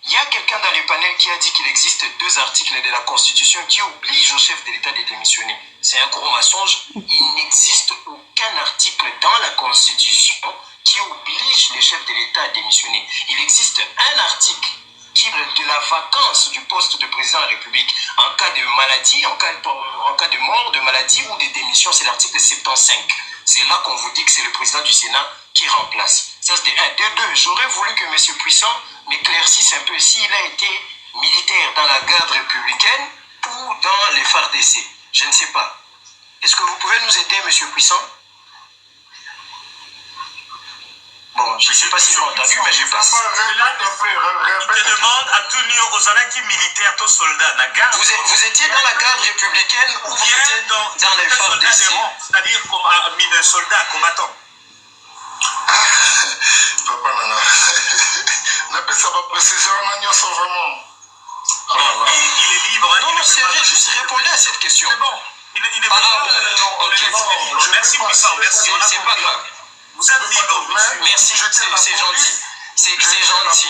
Il y a quelqu'un dans le panel qui a dit qu'il existe 2 articles de la Constitution qui obligent au chef de l'État de démissionner. C'est un gros mensonge. Il n'existe aucun article dans la Constitution qui oblige les chefs de l'État à démissionner. Il existe un article qui de la vacance du poste de président de la République en cas de maladie, en cas de mort, de maladie ou de démission, c'est l'article 75. C'est là qu'on vous dit que c'est le président du Sénat qui remplace. Ça, c'est de un. De deux, j'aurais voulu que M. Puissant m'éclaircisse un peu s'il a été militaire dans la garde républicaine ou dans les FARDC. Je ne sais pas. Est-ce que vous pouvez nous aider, M. Puissant? Bon, je ne sais pas s'il m'a entendu, mais je passe. Je te demande à tenir aux qui militaire, aux soldats, la garde. Vous étiez dans la garde républicaine ou vous étiez dans les FARDC? C'est-à-dire comme un soldat combattant. Ah, papa nanga, napesa baprécision wana nyonso vraiment. Oh là là. Il est libre. Hein, non, non, c'est vrai, juste répondez à cette question. C'est bon. Il est ah, bon, ok. Non, merci, Puissant. Merci. C'est pas grave. Vous êtes libre. Merci, c'est gentil. C'est gentil.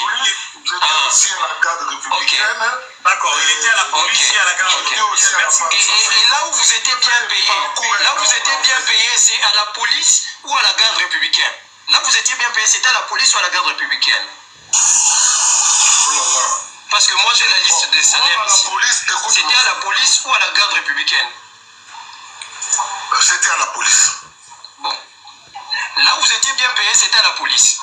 J'étais aussi à la garde républicaine. Okay. D'accord, il était à la police et à la garde républicaine. Merci. Et là où vous étiez bien payé, là où vous étiez bien payé, c'est à la police ou à la garde républicaine? Là où vous étiez bien payé, c'était à la police ou à la garde républicaine? Oh là là. Parce que moi j'ai la liste des salaires ici. C'était à la police ou à la garde républicaine? C'était à la police. Bon. Là où vous étiez bien payé, c'était à la police.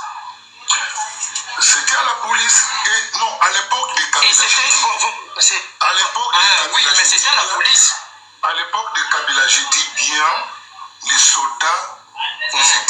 C'était à la police. Et non, à l'époque des Kabila. Et c'était. À l'époque ah, oui, mais c'était à la police. À l'époque de Kabila, je dis bien, les soldats, c'était